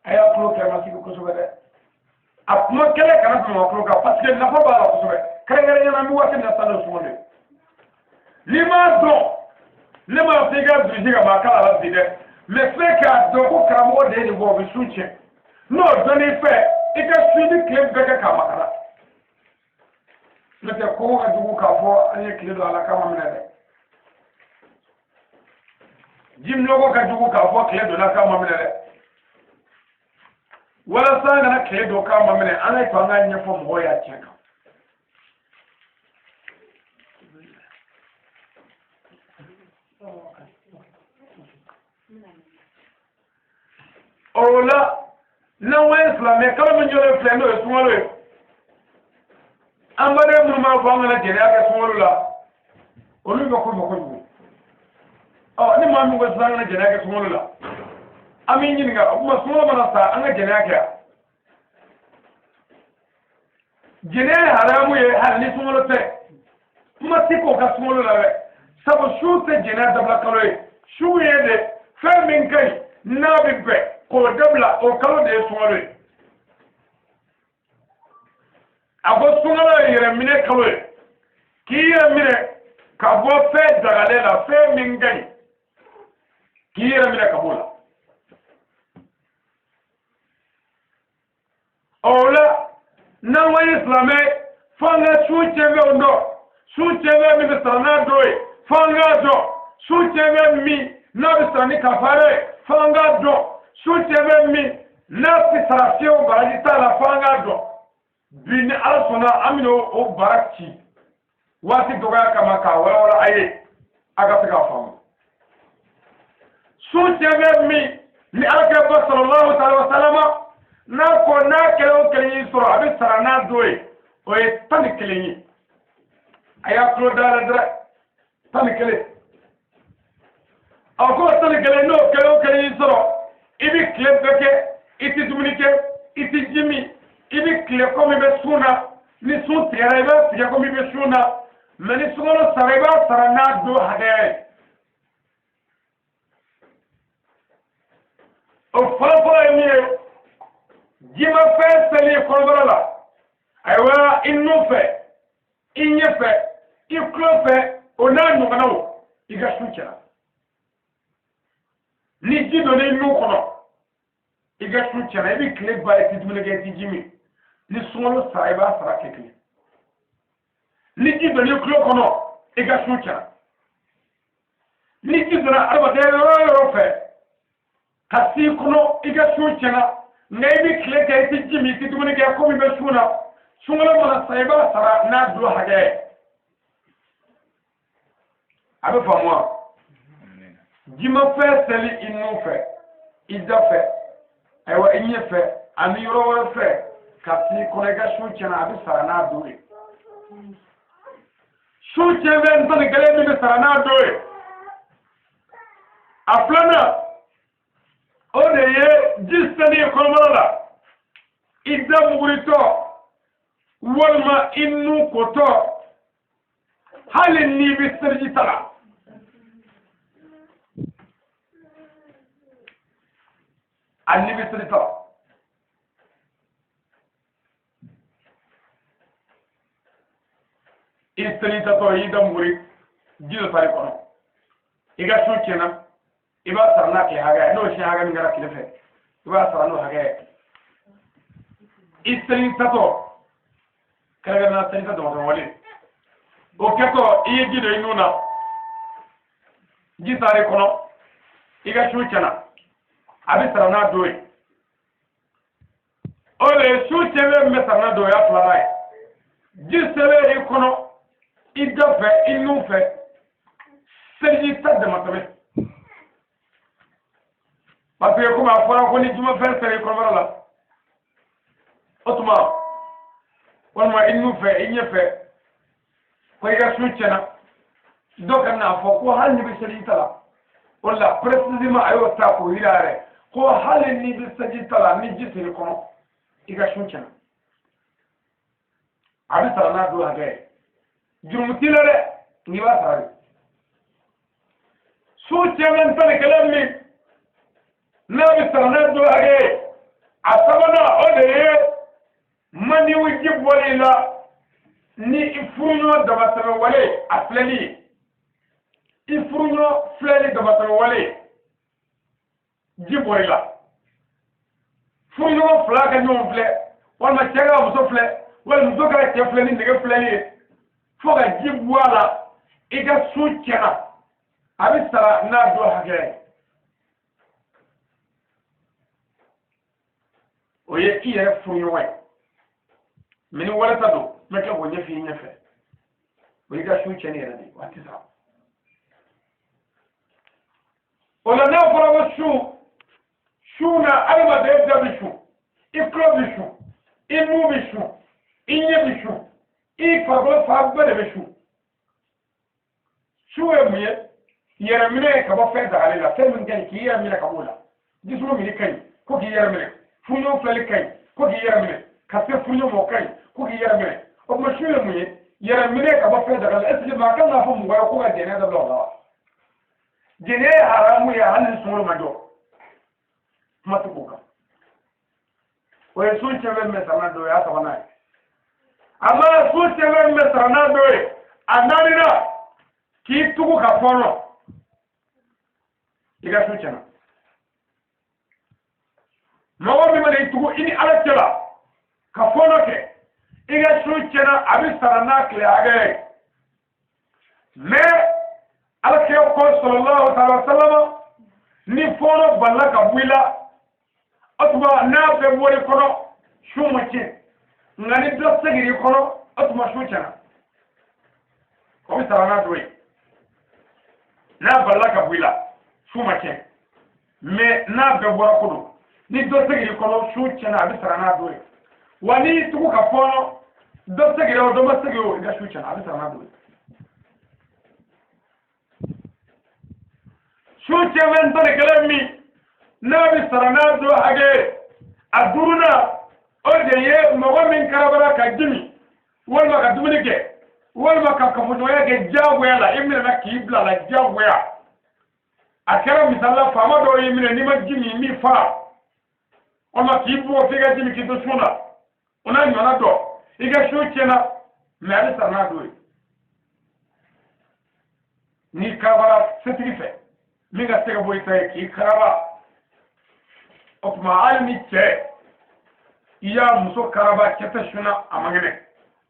A y'a tulo kɛ masigi kosɛbɛ dɛ. A kuma kɛlɛ kana tɛmɛ tulo kan, parce que nafa b'a la kosɛbɛ, kɛrɛnkɛrɛnnenya la an bɛ waati min na sisan, n'o sunkalo ye. N'i m'a dɔn, ne m'a fɔ i ka durusi ka maa kala la bi dɛ, mais f'e k'a dɔn ko karamɔgɔ de ye nin fɔ, o bɛ sun tiɲɛ. N'o dɔnn'i fɛ, i ka sun, i bɛ tile bɛɛ kɛ k'a makara. N'o tɛ kɔngɔ ka jugu k'a fɔ an ye tile don a la k'a ma minɛ dɛ. Ji minɔgɔ ka jugu k'a fɔ tile donna k'a ma minɛ dɛ. Walasa an kana tile don k'a ma minɛ, an ka to an k'a ɲɛfɔ mɔgɔw y'a tiɲɛ kan. O la, n'an ko ye silamɛ, kalo min jɔlen filɛ, n'o ye sunkalo ye, an baden minnu b'a fɔ an kana jɛnɛya kɛ sunkalo la, olu bɛ ko fɔ kojugu. Ɔ, ni maa min ko sisan an kana jɛnɛya kɛ sunkalo la, an b'i ɲininka, o tuma sunkalo mana sa, an ka jɛnɛya kɛ yan? Jɛnɛya ye haramu ye hali ni sunkalo tɛ. Kuma ti k'o ka sunkalo la dɛ, sabu su tɛ jɛnɛya dabila kalo ye. Su ye de fɛn min ka ɲi n'a bɛ bɛn k'o dabila, o kalo de ye sunkalo ye. A ko sunkalo ye yɛrɛminɛ kalo ye, k'i yɛrɛ minɛ ka bɔ fɛn dagalen la, fɛn min ka ɲi, k'i yɛrɛ minɛ ka b'o la. O la, n'an ko ye silamɛ, fo an ka su cɛnfɛnw dɔn. Su cɛnfɛn min bɛ sara n'a dɔ ye, fo an k'a dɔn. Su cɛnfɛn min n'a bɛ sara ni kafara ye, fo an k'a dɔn. Su cɛnfɛn min n'a tɛ sara fiyewu, baraji t'a la, fo an k'a dɔn. Bi, ni Ala sɔnna, an bɛna o baara ci waati dɔgɔya kama k'a walawala a ye, a ka se k'a faamu. Su cɛnfɛn min ni Ala kɛ ba sallallahu alaihi wa sallam n'a ko n'a kelen o kelen y'i sɔrɔ, a bɛ sara n'a dɔ ye, o ye 11 ye. A y'a tulo dayɛlɛ dɛrɛ, 11. A ko 11, n'o kelen o kelen y'i sɔrɔ, i bɛ tile bɛɛ kɛ i tɛ dumuni kɛ, i tɛ ji min, i bɛ tile komi i bɛ sun na. Ni sun tigɛra, i b'a tigɛ komi i bɛ sun na, mɛ ni sunkalo sara, i b'a sara n'a don hakɛya ye. O fɔlɔfɔlɔ ye min ye, jimafɛn seli kɔnɔbara la, ayiwa, i nun fɛ, i ɲɛ fɛ, i tulo fɛ, o n'a ɲɔgɔnnaw, i ka su cɛla. Ni ji donna i nun kɔnɔ, i ka su cɛla, i bɛ tile ban i tɛ dumuni kɛ, i tɛ ji min. Ni sunkalo sara, i b'a sara tile kelen. Ni ji donna i tulo kɔnɔ, i ka su cɛla. Ni ji donna adamaden yɔrɔ o yɔrɔ fɛ ka s'i kɔnɔ, i ka su tiɲɛna. Nka i bɛ tile kɛ i tɛ ji min, i tɛ dumuni kɛ komi i bɛ sun na, sunkalo mana sa, i b'a sara n'a don hakɛ ye. A bɛ faamu wa? Jimafɛn seli i nun fɛ, i da fɛ, ayiwa, i ɲɛ fɛ ani yɔrɔ wɛrɛ fɛ ka s'i kɔnɔ, i ka su tiɲɛna, a bɛ sara n'a don ye. Su tiɲɛfɛn 11 min bɛ sara n'a don ye, a filanan, o de ye ji seli ye kɔnɔbara la, i da muguritɔ walima i nun kotɔ, hali n'i bɛ seliji ta la. Hali n'i bɛ seliji ta la, i seli tatɔ, i da muguri, ji dɔ taar'i kɔnɔ, i ka sun tiɲɛna. I b'a sara n'a tile hakɛ ye, n'o si hakɛ min kɛra tile fɛ, i b'a sara n'o hakɛ ye. I seli tatɔ, kɛrɛnkɛrɛnnenya seli ta dɔgɔtɔrɔ wale, o kɛtɔ i ye ji don i nun na, ji taar'i kɔnɔ, i ka sun tiɲɛna, a bɛ sara n'a don ye. O de ye su cɛnfɛn min bɛ sara n'a don, o y'a filanan ye. Ji selen i kɔnɔ, i da fɛ, i nun fɛ, seliji ta damatɛmɛ, parce que komi a fɔra ko ni jumafɛn sera i kɔnɔbara la, o tuma, walima i nun fɛ, i ɲɛ fɛ, ko i ka sun tiɲɛna. Dɔ ka n'a fɔ ko hali n'i bɛ seliji ta la, o la précisément a y'o ta k'o yira yɛrɛ ko hali n'i bɛ seliji ta la, ni ji ser'i kɔnɔ, i ka sun tiɲɛna, a bɛ sara n'a don hakɛ ye. Jurumu t'i la dɛ, n'i b'a sara de. Sun tiɲɛnen 11 min n'a bɛ sara n'a don hakɛ ye, a sabanan, o de ye maniw ji bɔli la ni i furuɲɔgɔn damatɛmɛ wale a filɛli ye. I furuɲɔgɔn filɛli damatɛmɛ wale, ji bɔr'i la. Furuɲɔgɔn fila ka ɲɔgɔn filɛ, walima cɛ ka muso filɛ, walima muso ka cɛ filɛ ni nege filɛli ye. fo ka ji bɔ a la i ka sun tiɲɛna a bɛ sara n'a don hakɛ ye o ye i yɛrɛ furuɲɔgɔn ye mɛ ni walasa don n bɛ tila k'o ɲɛf'i ye ɲɛfɛ o y'i ka sun tiɲɛni yɛrɛ de ye wa a tɛ sara o la n'a fɔra ko sun sun na adamaden da bɛ sun i tulo bɛ sun i nun bɛ sun i ɲɛ bɛ sun i farikolo fan bɛɛ de bɛ sun sun ye mun ye yɛrɛminɛ ye ka bɔ fɛn dagalen la fɛn min ka ɲi k'i yɛrɛ minɛ ka b'o la jisuma minni ka ɲi ko k'i yɛrɛ minɛ furuɲɔgɔn filɛli ka ɲi ko k'i yɛrɛ minɛ ka se furuɲɔgɔn ma o ka ɲi ko k'i yɛrɛ minɛ o tuma sun ye mun ye yɛrɛminɛ ka bɔ fɛn dagalen la est ce que maa kan k'a fɔ mɔgɔ ye ko ka jɛnɛya dabila o la wa jɛnɛya ye haramu ye hali ni sunkalo ma jɔ kuma tɛ k'o kan o ye sun cɛnfɛn min bɛ sara n'a dɔ ye a sabanan ye a ma sun cɛnfɛn min bɛ sara n'a dɔ ye a naaninan k'i tugu ka fɔɔnɔ i ka sun tiɲɛna mɔgɔ min mana i tugu i ni ala cɛ la ka fɔɔnɔ kɛ i ka sun tiɲɛna a bɛ sara n'a tile hakɛ ye mɛ ala kira ko sallallahu alaihi wa sallam ni fɔɔnɔ balila ka bɔ i la o tuma n'a bɛɛ bɔra i kɔnɔ sun ma tiɲɛ nka ni dɔ seginna i kɔnɔ o tuma sun tiɲɛna o bɛ sara n'a dɔ ye n'a balila ka bɔ i la sun ma tiɲɛ mɛ n'a bɛɛ bɔra ko don ni dɔ seginna i kɔnɔ sun tiɲɛna a bɛ sara n'a dɔ ye wa n'i tugu ka fɔɔnɔ dɔ seginna o dɔ ma segin o i ka sun tiɲɛna a bɛ sara n'a dɔ ye sun tiɲɛfɛn 11 min n'a bɛ sara n'a don hakɛ ye a duurunan o de ye mɔgɔ min karabara ka ji min walima ka dumuni kɛ walima ka kafoɲɔgɔnya kɛ diyagoya la i minɛna k'i bila la diyagoya a kɛra misali la faama dɔw y'i minɛ n'i ma ji min i b'i fa walima k'i bugɔ f'i ka ji min k'i to sun na o n'a ɲɔgɔnna dɔ i ka sun tiɲɛna mɛ a bɛ sara n'a don ye n'i karabara setigi fɛ min ka se ka bɔ i ta ye k'i karaba o tuma hali ni cɛ i y'a muso karaba cɛ tɛ sun na a man kɛnɛ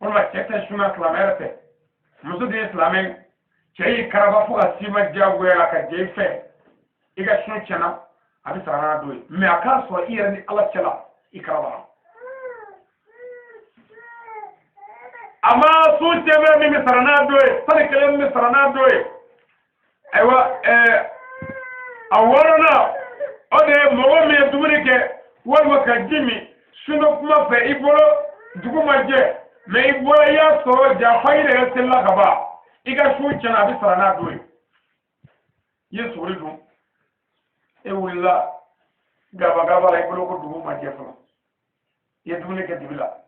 walima cɛ tɛ sun na silamɛ yɛrɛ tɛ muso de ye silamɛ ye cɛ y'i karaba fo ka s'i ma diyagoya la ka jɛ i fɛ i ka sun tiɲɛna a bɛ sara n'a don ye mɛ a k'a sɔrɔ i yɛrɛ ni ala cɛ la i karabara a ma sun tiɲɛfɛn min bɛ sara n'a don ye 11 min bɛ sara n'a don ye ayiwa a wɔɔrɔnan o de ye mɔgɔ min ye dumuni kɛ walima ka ji min sundo kuma fɛ i bolo dugu ma jɛ mɛ i bɔra i y'a sɔrɔ ja fajiri yɛrɛ selila ka ban i ka sun tiɲɛna a bɛ sara n'a don ye i ye suguri dun e wulila gabagaba la i bolo ko dugu ma jɛ fɔlɔ i ye dumuni kɛ dibi la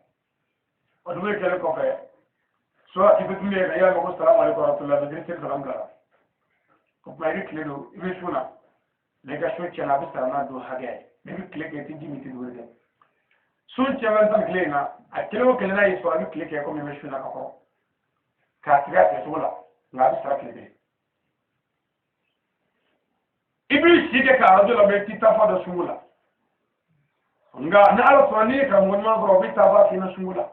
o dumuni kɛlen kɔfɛ soit i bɛ dumuni kɛ i y'a mɛn ko salamu aleykum warahmatulahi misiri seli salam bilara o tuma i bɛ tile don i bɛ sun na mɛ i ka sun tiɲɛna a bɛ sara n'a don hakɛ ye mɛ i bɛ tile kɛ i tɛ ji min i tɛ dumuni kɛ sun tiɲɛfɛn 11 in na a kelen o kelen n'a y'i sɔrɔ i bɛ tile kɛ komi i bɛ sun na ka kɔrɔ k'a tigɛ a tigɛcogo la nka a bɛ sara tile kelen i b'i si kɛ ka arajo lamɛn i t'i tafa dɔn sunko la nka ni ala sɔnna n'i ye karamɔgɔ ɲuman sɔrɔ o b'i tafa f'i ɲɛna sunko la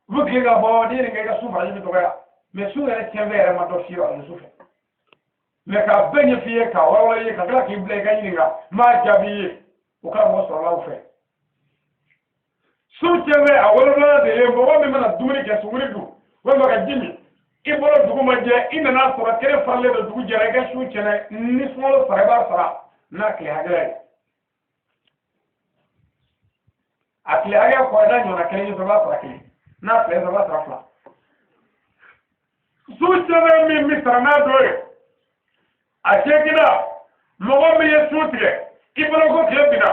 u bɛ tilen k'a fɔ n'i ye nin kɛ i ka sun faraji bɛ dɔgɔya mɛ sun yɛrɛ tiɲɛfɛn yɛrɛ ma dɔn fiyewu arajo so fɛ mɛ k'a bɛɛ ɲɛf'i ye k'a walawala i ye ka tila k'i bila i ka ɲininka n b'a jaabi i ye o karamɔgɔ sɔrɔla o fɛ sun tiɲɛfɛn a wolonwula de ye mɔgɔ min mana dumuni kɛ suguri dun walima ka ji min i bolo dugu ma jɛ i nana sɔrɔ kɛnɛ faralen don dugu jɛra i ka sun tiɲɛna ni sunkalo sara i b'a sara n'a tile hakɛya ye a tile hakɛya kɔrɔ n'a ɲɔgɔnna kelen ye sɔrɔ i b'a sara kelen n'a fila ye sɔrɔ i b'a sara fila sun tiɲɛfɛn min bɛ sara n'a dɔ ye a seeginnan mɔgɔ min ye sun tigɛ i bolo ko tile binna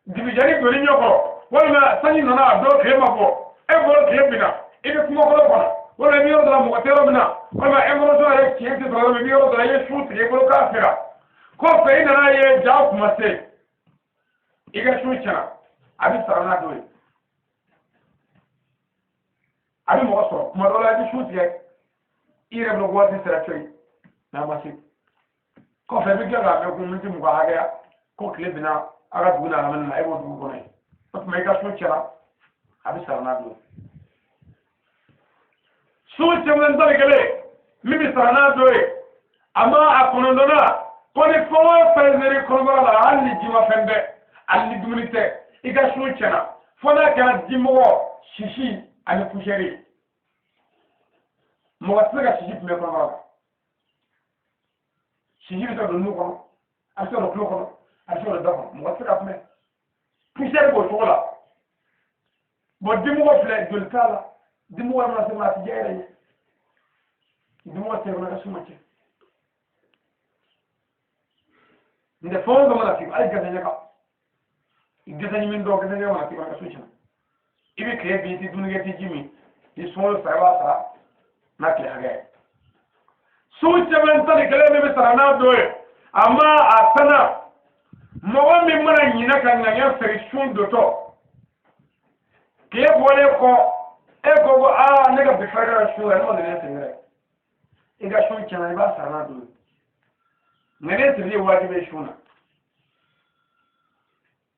dibijani donni ɲɛ kɔrɔ walima sanji nana a dɔn tile ma bɔ e bolo tile binna i bɛ kungo kɔnɔ walima i bɛ yɔrɔ dɔ la mɔgɔ tɛ yɔrɔ min na walima information yɛrɛ tiɲɛ tɛ sɔrɔ yɔrɔ min i bɛ yɔrɔ dɔ la i ye sun tigɛ i bolo k'a sera kɔfɛ i nana ye ja kuma se i ka sun tiɲɛna a bɛ sara n'a dɔ ye a bɛ mɔgɔ sɔrɔ tuma dɔ la i bɛ sun tigɛ i yɛrɛ bolo ko waati sera coyi n'a ma se kɔfɛ i bɛ tila k'a mɛn ko miniti 20 hakɛya ko tile binna a ka dugu n'a lamini na e b'o dugu kɔnɔ yen o tuma i ka sun tiɲɛna a bɛ sara n'a don. Sun cɛman 11 min bɛ sara n'a dɔ ye, a ma a 9nan ko ni fɛn o fɛn sera i kɔnɔbara la, hali ni jimafɛn tɛ, hali ni dumuni tɛ, i ka sun tiɲɛna, fo n'a kɛra dimɔgɔ, sisi ani poussière ye. Mɔgɔ tɛ se ka sisi kunbɛ kɔnɔbara la. Sisi bɛ se ka don nun kɔnɔ, a bɛ se ka don tulo kɔnɔ, a bɛ se ka don da kɔnɔ, mɔgɔ tɛ se ka kunbɛ. Poussière b'o cogo la. Bon, dimɔgɔ filɛ, joli t'a la, dimɔgɔ yɛrɛ mana se ma, a tɛ diya yɛrɛ ye. Dimɔgɔ tɛ kɔnɔ ka suma cɛ. N tɛ fɛn o fɛn mana f'i ma, hali gɛsɛ ɲɛ kan, gɛsɛ ɲimi dɔw, gɛsɛ ɲɛ mana f'i ma, ka so tiɲɛ, i bɛ tile bin, i tɛ dumuni kɛ, i tɛ ji min, ni sunkalo sara, i b'a sara n'a tile hakɛ ye. Sun cɛman 11 min bɛ sara n'a dɔ ye, a ma a tanna, mɔgɔ min mana ɲinɛ ka ŋaniya siri sun dontɔ, tile bɔlen kɔ, e ko ko aa, ne ka bi fɛrɛ ka sun yɛrɛ, ne ma ŋaniya siri yɛrɛ, i ka sun tiɲɛna, i b'a sara n'a don ye. Ŋaniya sirili ye wajibi ye sun na.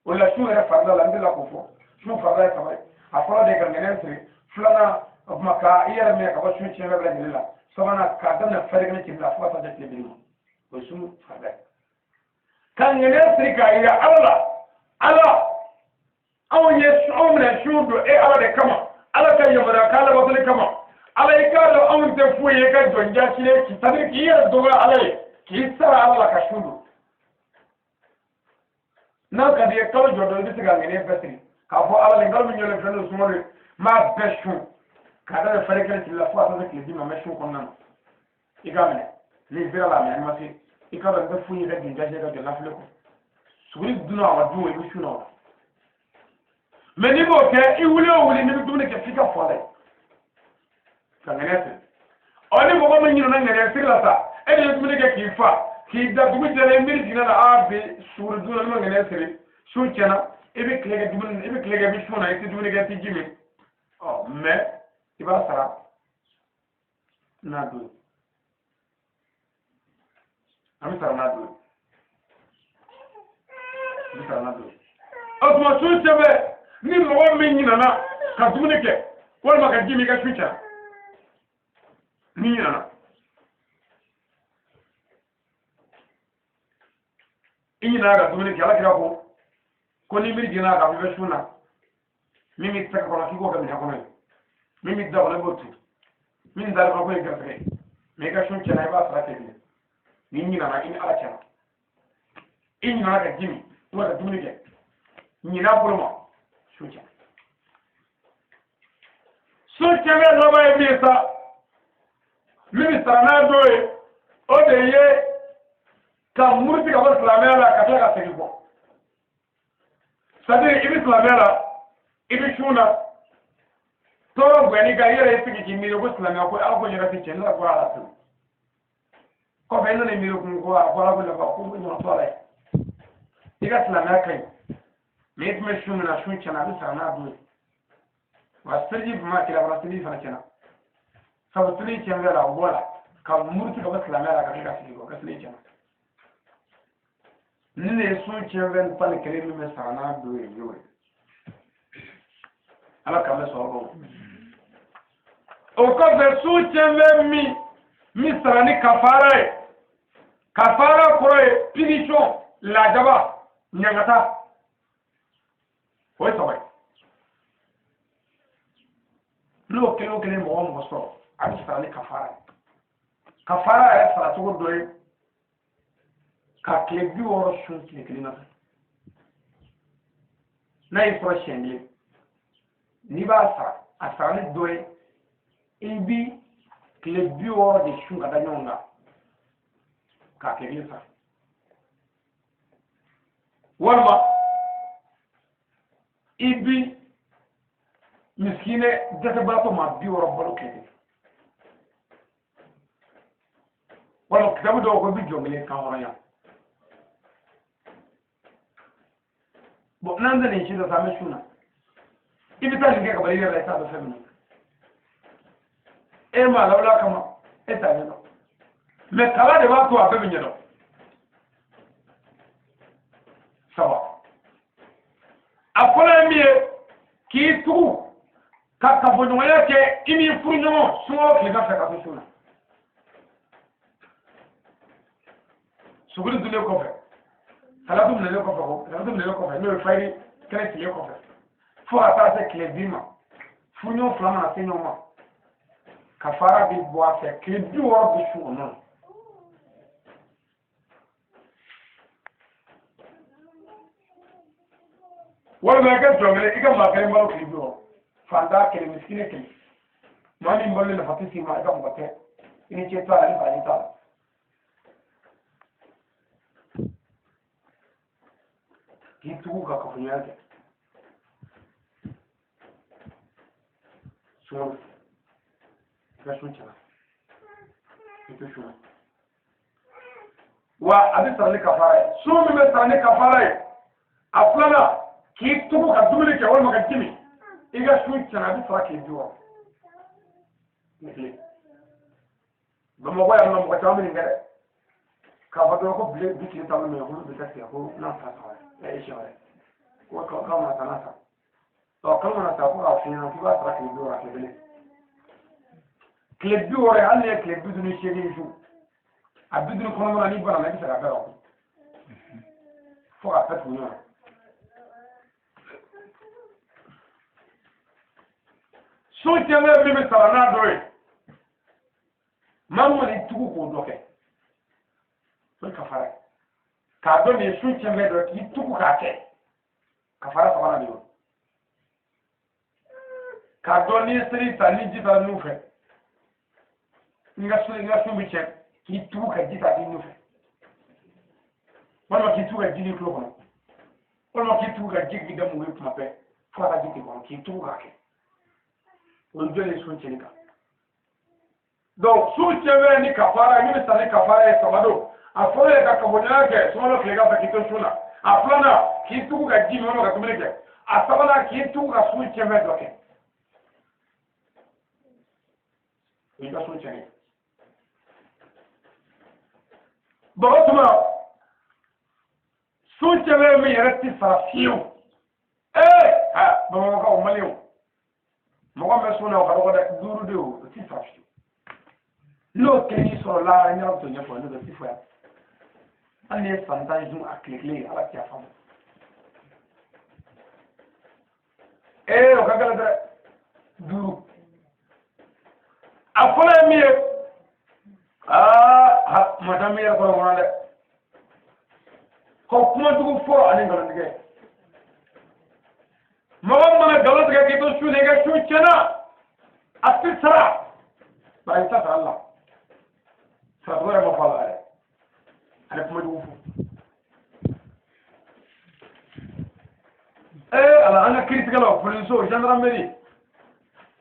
O la sun yɛrɛ farida la, n delila k'o fɔ, sun farida ye saba ye. A fɔlɔ de ye ka ŋaniya siri, filanan o tuma ka i yɛrɛ minɛ ka bɔ sun tiɲɛ bɛɛ lajɛlen la, sabanan k'a daminɛ fɛrɛ kelen tile la fo ka taa se tile binni ma, o ye sun farida ye. Ka ŋaniya siri k'a yira Ala la, Ala, anw ye anw minɛ sun don e Ala de kama, Ala ka yamaruya k'a labatoli kama. Ala, i k'a dɔn anw tɛ foyi ye ka jɔn jasilen ci, c'est-à-dire k'i yɛrɛ dɔgɔya Ala ye, k'i sara Ala la ka sun don. N'a ka di ye, kalo jɔ dɔ, i bɛ se ka ŋaniya bɛɛ siri k'a fɔ Ala, nin kalo min jɔlen filɛ n'o sunkalo ye, n b'a bɛɛ sun k'a daminɛ fɛrɛ kelen tile la fo ka taa se tile bi ma, n bɛ sun kɔnɔna na. I k'a minɛ n'i sera la, a minɛ, n'i ma se, i k'a dɔn n tɛ foyi ye ka jɔn jasilen ka jɔn lafili kɔ. Suguri dunna a ma dun, i bɛ sun na o la. Mɛ n'i m'o kɛ, i wuli o wuli, n'i bɛ dumuni kɛ, f'i ka fɔ a la ye ka ŋaniya siri. Ɔ, ni mɔgɔ min ɲinɛna ŋaniya siri la sa, e de ye dumuni kɛ k'i fa k'i da, dugu jɛlen, miiri jiginna la, aa, bi suguri dun na, ne ma ŋaniya siri, sun tiɲɛna. I bɛ tile kɛ dumuni, i bɛ tile kɛ, i bɛ sun na, i tɛ dumuni kɛ, i tɛ ji min. Ɔ, mɛ i b'a sara n'a don ye. An bɛ sara n'a don ye, i bɛ sara n'a don ye. O tuma sun cɛbɛ, ni mɔgɔ min ɲinɛna ka dumuni kɛ walima ka ji min, i ka sun tiɲɛna. Ni ɲinɛna, i ɲinɛna ka dumuni kɛ, Ala kira ko ko ni miiri jiginna k'a fɔ i bɛ sun na, min bɛ tɛgɛ kɔnɔ, k'i k'o kɛ minɛn kɔnɔ ye, min bɛ da kɔnɔ, i b'o tu, min da kɔnɔ, k'o ye garisigɛ ye. Mɛ i ka sun tiɲɛna, i b'a sara kɛ bilen. N'i ɲinɛna, i ni Ala cɛla, i ɲinɛna ka ji min walima ka dumuni kɛ, ɲinɛ bolo ma, sun tiɲɛna. Sun tiɲɛnen laban ye min ye sa, min bɛ sara n'a dɔ ye, o de ye ka muruti ka bɔ silamɛya la ka tila ka segin kɔ. C'est-à-dire i bɛ silamɛya la, i bɛ sun na, tɔɔrɔ bonyani kan, i yɛrɛ y'i sigi k'i miiri ko silamɛya ko Ala ko yɛrɛ tɛ tiɲɛ, ne ka bɔ a la pewu. Kɔfɛ i nana i miiri kun ko a ko Ala ko nafa ko ɲɔgɔn to a la ye. I ka silamɛya ka ɲi, mɛ i tun bɛ sun min na, sun tiɲɛna, a bɛ sara n'a don ye. Wa seliji tun b'a kira fana, seliji fana tiɲɛna, sabu seliji tiɲɛ la, o bɔ la ka muruti ka bɔ silamɛya la ka kɛ ka sigi kɔ, ka seliji tiɲɛna. Ni ne ye sun tiɲɛ fɛn 11 min bɛ sara n'a don ye, y'o ye. Ala k'an bɛ sɔrɔ o. O kɔfɛ, sun tiɲɛ fɛn min sara ni kafara ye, kafara kɔrɔ ye punition, lajaba, ɲangata, o ye saba ye. N'o kelen o kelen mɔgɔ o mɔgɔ sɔrɔ, a bɛ sara ni kafara ye. Kafara yɛrɛ sara cogo dɔ ye ka tile 60 sun tile kelen na. N'a y'i sɔrɔ siɲɛ kelen, n'i b'a sara, a sarali dɔ ye i bi tile 60 de sun ka da ɲɔgɔn kan k'a tile kelen sara, walima i bi misikinɛ dɛsɛbaatɔ maa 60 balo tile kelen, walima kitabu dɔw ko i bi jɔn kelen kan hɔrɔnya. Bɔn, n'an tɛ nin si la sa, an bɛ sun na, i bɛ taa nin kɛ ka bɔ i yɛrɛ la, i t'a dɔn fɛn min na, e m'a lawuli a kama, e t'a ɲɛdɔn, mɛ kala de b'a to a bɛɛ bɛ ɲɛdɔn. Saba, a fɔlɔ ye min ye, k'i tugu Ka kafoɲɔgɔnya kɛ i n'i furuɲɔgɔn sunkalo tilegan fɛ ka to sun na. Suguri dunnen kɔfɛ, salatu minɛlen kɔfɛ, ko salatu minɛlen kɔfɛ, n'o ye fayiri kɛnɛ tile kɔfɛ, fo ka taa se tile bin ma, furuɲɔgɔn fila mana se ɲɔgɔn ma, kafara bɛ bɔ a fɛ tile 60 bɛ sun o nɔ. Walima i ka jɔn kelen, i ka maa kelen balo tile 60, fantan kelen, misikine kelen, maa min balo nafa tɛ s'i ma, i ka mɔgɔ tɛ, i ni ce t'a la, i ni baraji t'a la. K'i tugu ka kafoɲɔgɔnya kɛ sunkalo, i ka sun tiɲɛna, i to sun na. Wa a bɛ sara ni kafara ye. Sun min bɛ sara ni kafara ye, a filanan, k'i tugu ka dumuni kɛ walima ka ji min, i ka sun tiɲɛna, a bɛ sara tile 60 ni kelen. Bamakɔ yan nɔ, mɔgɔ caman bɛ nin kɛ dɛ, k'a fɔ dɔrɔn ko bile bi tile tan minɛ, olu bɛ taa tigɛ ko n'a sara san wɛrɛ, ɛ siɲɛ wɛrɛ, ko kalo mana sa n'a sa, ɔ kalo mana sa, ko k'a f'i ɲɛna k'i b'a sara tile 60, tile kelen, tile 60 ye. Hali n'i ye tile 58 su, a 50 kɔnɔna na, n'i banana, i bɛ se k'a bɛɛ kan fo k'a bɛɛ tugu ɲɔgɔn na. Sun tiɲɛnen min bɛ sara n'a dɔ ye, maa min mana i tugu k'o dɔ kɛ, o ye kafara ye. K'a dɔn nin ye sun tiɲɛfɛn dɔ ye, k'i tugu k'a kɛ, kafara sabanan de y'o. K'a dɔn n'i ye seli ta ni ji taara nun fɛ, n ka sun bɛ tiɲɛ, k'i tugu ka ji ta k'i nun fɛ, walima k'i tugu ka ji k'i tulo kɔnɔ, walima k'i tugu ka ji k'i da mugu ye tuma bɛɛ fo ka taa ji k'i kɔnɔ, k'i tugu k'a kɛ, o ye jɔn ye sun tiɲɛni kan. Donc sun tiɲɛfɛn ni kafara, min bɛ sara ni kafara ye, saba don. A fɔlɔ ye ka kafoɲɔgɔnya kɛ sunkalo tilegan fɛ k'i to sun na. A filanan, k'i tugu ka ji min walima ka dumuni kɛ. A sabanan, k'i tugu ka sun tiɲɛfɛn dɔ kɛ, o y'i ka sun tiɲɛnen. Bon, o tuma sun tiɲɛfɛn min yɛrɛ tɛ sara fiyewu, ee ha, Bamakɔkaw, Maliyɛnw, mɔgɔ min bɛ sun na, o ka dɔgɔ dɛ, duuru de, o tɛ sara fiyewu. N'o kelen sɔrɔ la, n yɛrɛ bɛ to ɲɛfɔ, n'o tɛ fɔ yan. Hali n'i ye san 10 sun, a tile kelen, Ala tɛ yafa ma. Ee, o ka gɛlɛn dɛ, duuru. A fɔlɔ ye min ye, aa ha, masa min yɛrɛ kɔnɔ kɔnɔ dɛ, ko kuma jugu fɔ ani nkalontigɛ. Mɔgɔ mana nkalon tigɛ k'i to sun na, i ka sun tiɲɛna, a tɛ sara, bari i t'a sara la, saracogo yɛrɛ ma fɔ a la yɛrɛ, ani kuma jugu fɔ. Ee ala, an ka kiiritigɛlaw, polisiw, gendarmerie,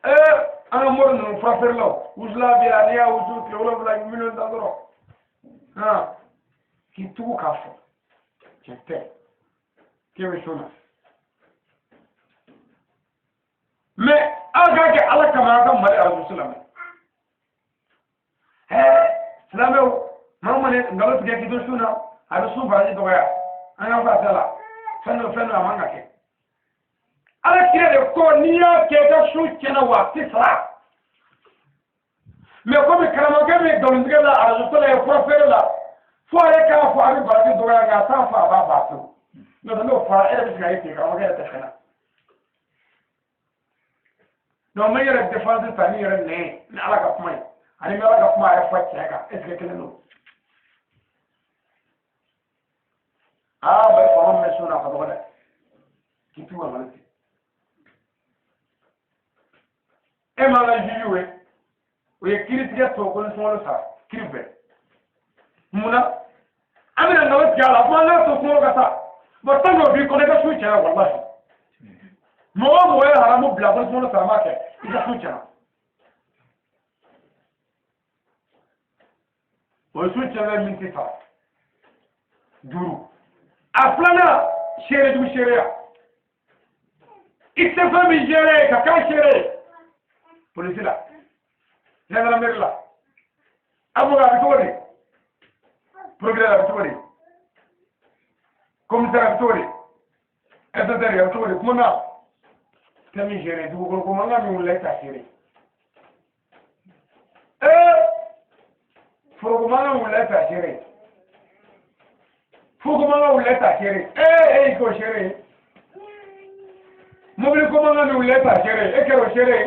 ee an ka mori ninnu, furafeerelaw, wusula bɛ yan, n'i y'a wusu tile 7, miliyɔn 10 sɔrɔ. Han, k'i tugu k'a fɔ tiɲɛ tɛ k'e bɛ sun na, mais aw k'a kɛ Ala kama, aw ka Mali arajo lamɛn. Ɛɛ silamɛw, maa mana nkalon tigɛ k'i to sun na, a bɛ sun baraji dɔgɔya. An ka fɔ a la, fɛn dɔ, fɛn dɔ, a man ka kɛ. Ala kira de ko n'i y'a kɛ, i ka sun tiɲɛna, wa a tɛ sara. Mais komi karamɔgɔkɛ min nkalontigɛ la arajo la ye fura feere la, fo a yɛrɛ k'a fɔ a bɛ baraji dɔgɔya, nka a t'a fɔ a b'a ban pewu. N'o tɛ, n'o fɔra, e yɛrɛ bɛ se ka ye ten, karamɔgɔkɛ yɛrɛ tɛ fɛn na. Donc n bɛ n yɛrɛ défense ta ni yɛrɛ nɛn ye ni Ala ka kuma ye, ani n bɛ Ala ka kuma yɛrɛ fɔ tiɲɛ kan, est ce que kelen don? Aa, bari faama min bɛ sun na, a ka dɔgɔ dɛ, k'i tugu ka nkalon tigɛ. E m'an ka juge ye, o ye kiiritigɛ to ko ni sunkalo sara kiiri bɛɛ. Munna an bɛna nkalon tigɛ a la fo an k'a to sunkalo ka sa? Bon, tant que o b'i kɔnɔ, i ka sun tiɲɛna. Walahi, mɔgɔ o mɔgɔ ye haramu bila ko ni sunkalo sara m'a kɛ, i ka sun tiɲɛna. O ye sun tiɲɛna min tɛ sara, duuru. A filanan, seere jugu seereya. I tɛ fɛn min seere ye ka k'a seere ye polisi la, gendarmerie la, avocat a bɛ cogo di, procureur a bɛ cogo di, commissaire a bɛ cogo di, inspecteur a bɛ cogo di, kuma na. Tɛ min seere dugukolo ko mankan min wulila e t'a seere foroko mankan wulila e t'a seere fugu mankan wulila e t'a seere e y'i k'o seere mobili ko mankan min wulila e t'a seere e kɛra o seere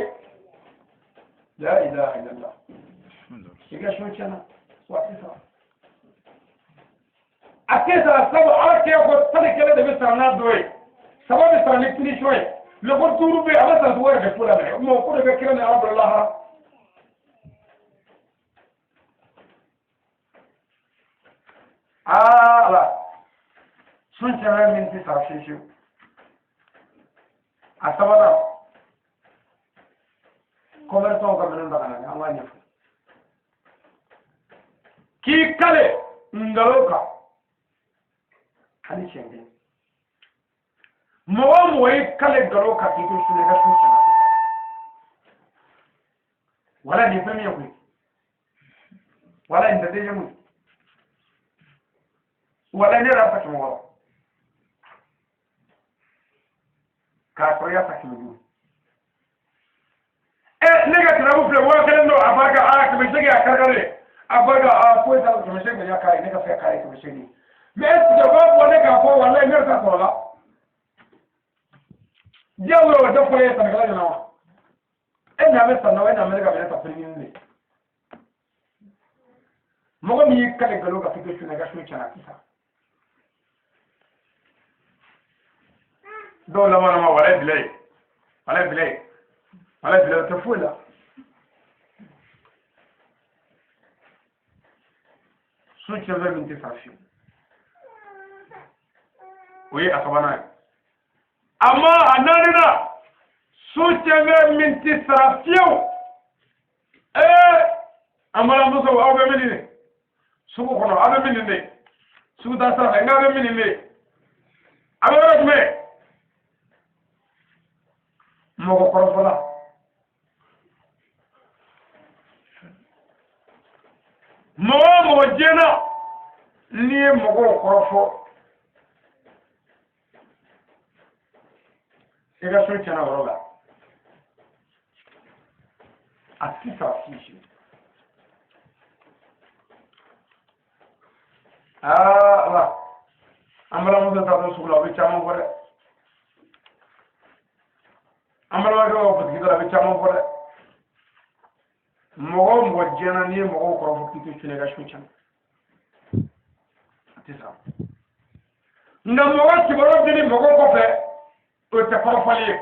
la ilaha illallah i ka sun tiɲɛna wa a tɛ sara a tɛ sara sabu ala kɛ ko 11 de bɛ sara n'a dɔ ye 3 bɛ sara ni punition ye mɛ ko 5 bɛ yen a bɛ sara cogo yɛrɛ tɛ foyi la minɛ o tuma ko de bɛ kira ni ala bolo lahara aa ala sun tiɲɛna min tɛ sara fiyewu fiyewu a sabanan commerçant ka minɛn ta ka na an b'a ɲɛfɔ k'i kale nkalon kan hali siɲɛ kelen mɔgɔ o mɔgɔ y'i kale nkalon kan k'i to sun na i ka sun tiɲɛna wala nin fɛn min ye koyi wala nin tɛ ye koyi wala ne yɛrɛ fa 600 k'a sɔrɔ i y'a ta 500 ne ka kirabu filɛ 1000 don a barika a 800 a karikari a barika a foyi t'a la 800 ya kari ne ka fɛn kari 800 mais est ce que b'a fɔ ne k'a fɔ walayi ne yɛrɛ ta sɔrɔ la diyagoya o tɛ fɔ e ye sannikɛla ɲɛna wa e n'a bɛ san na e n'a bɛ ne ka minɛn ta fɛn ɲini de mɔgɔ min y'i kale nkalon kan k'i to sun na i ka sun tiɲɛna sisan dɔw laban ma walayi bilayi walayi bilayi walayi bilayi o tɛ foyi la sun tiɲɛ fɛn min tɛ sara fiyewu o ye a sabanan ye amma a naaninan sun tiɲɛ min tɛ sara fiyewu an balimamusow aw bɛ min de sugu kɔnɔ aw bɛ min de sugu taa sira fɛ nka aw bɛ min de a bɛ yɔrɔ jumɛn mɔgɔ kɔrɔfɔla mɔgɔ o mɔgɔ diɲɛ na n'i ye mɔgɔw kɔrɔfɔ i ka sun tiɲɛna o yɔrɔ la a ti sara si si aa ala an balimamuso taatɔ sugu la o bɛ caman fɔ dɛ an balimakɛ ka butigi da la a bɛ caman fɔ dɛ mɔgɔ o mɔgɔ diɲɛ na n'i ye mɔgɔw kɔrɔfɔ k'i to sun na i ka sun tiɲɛna a tɛ sara nka mɔgɔ kibaruya dili mɔgɔ kɔfɛ o tɛ kɔrɔfɔli ye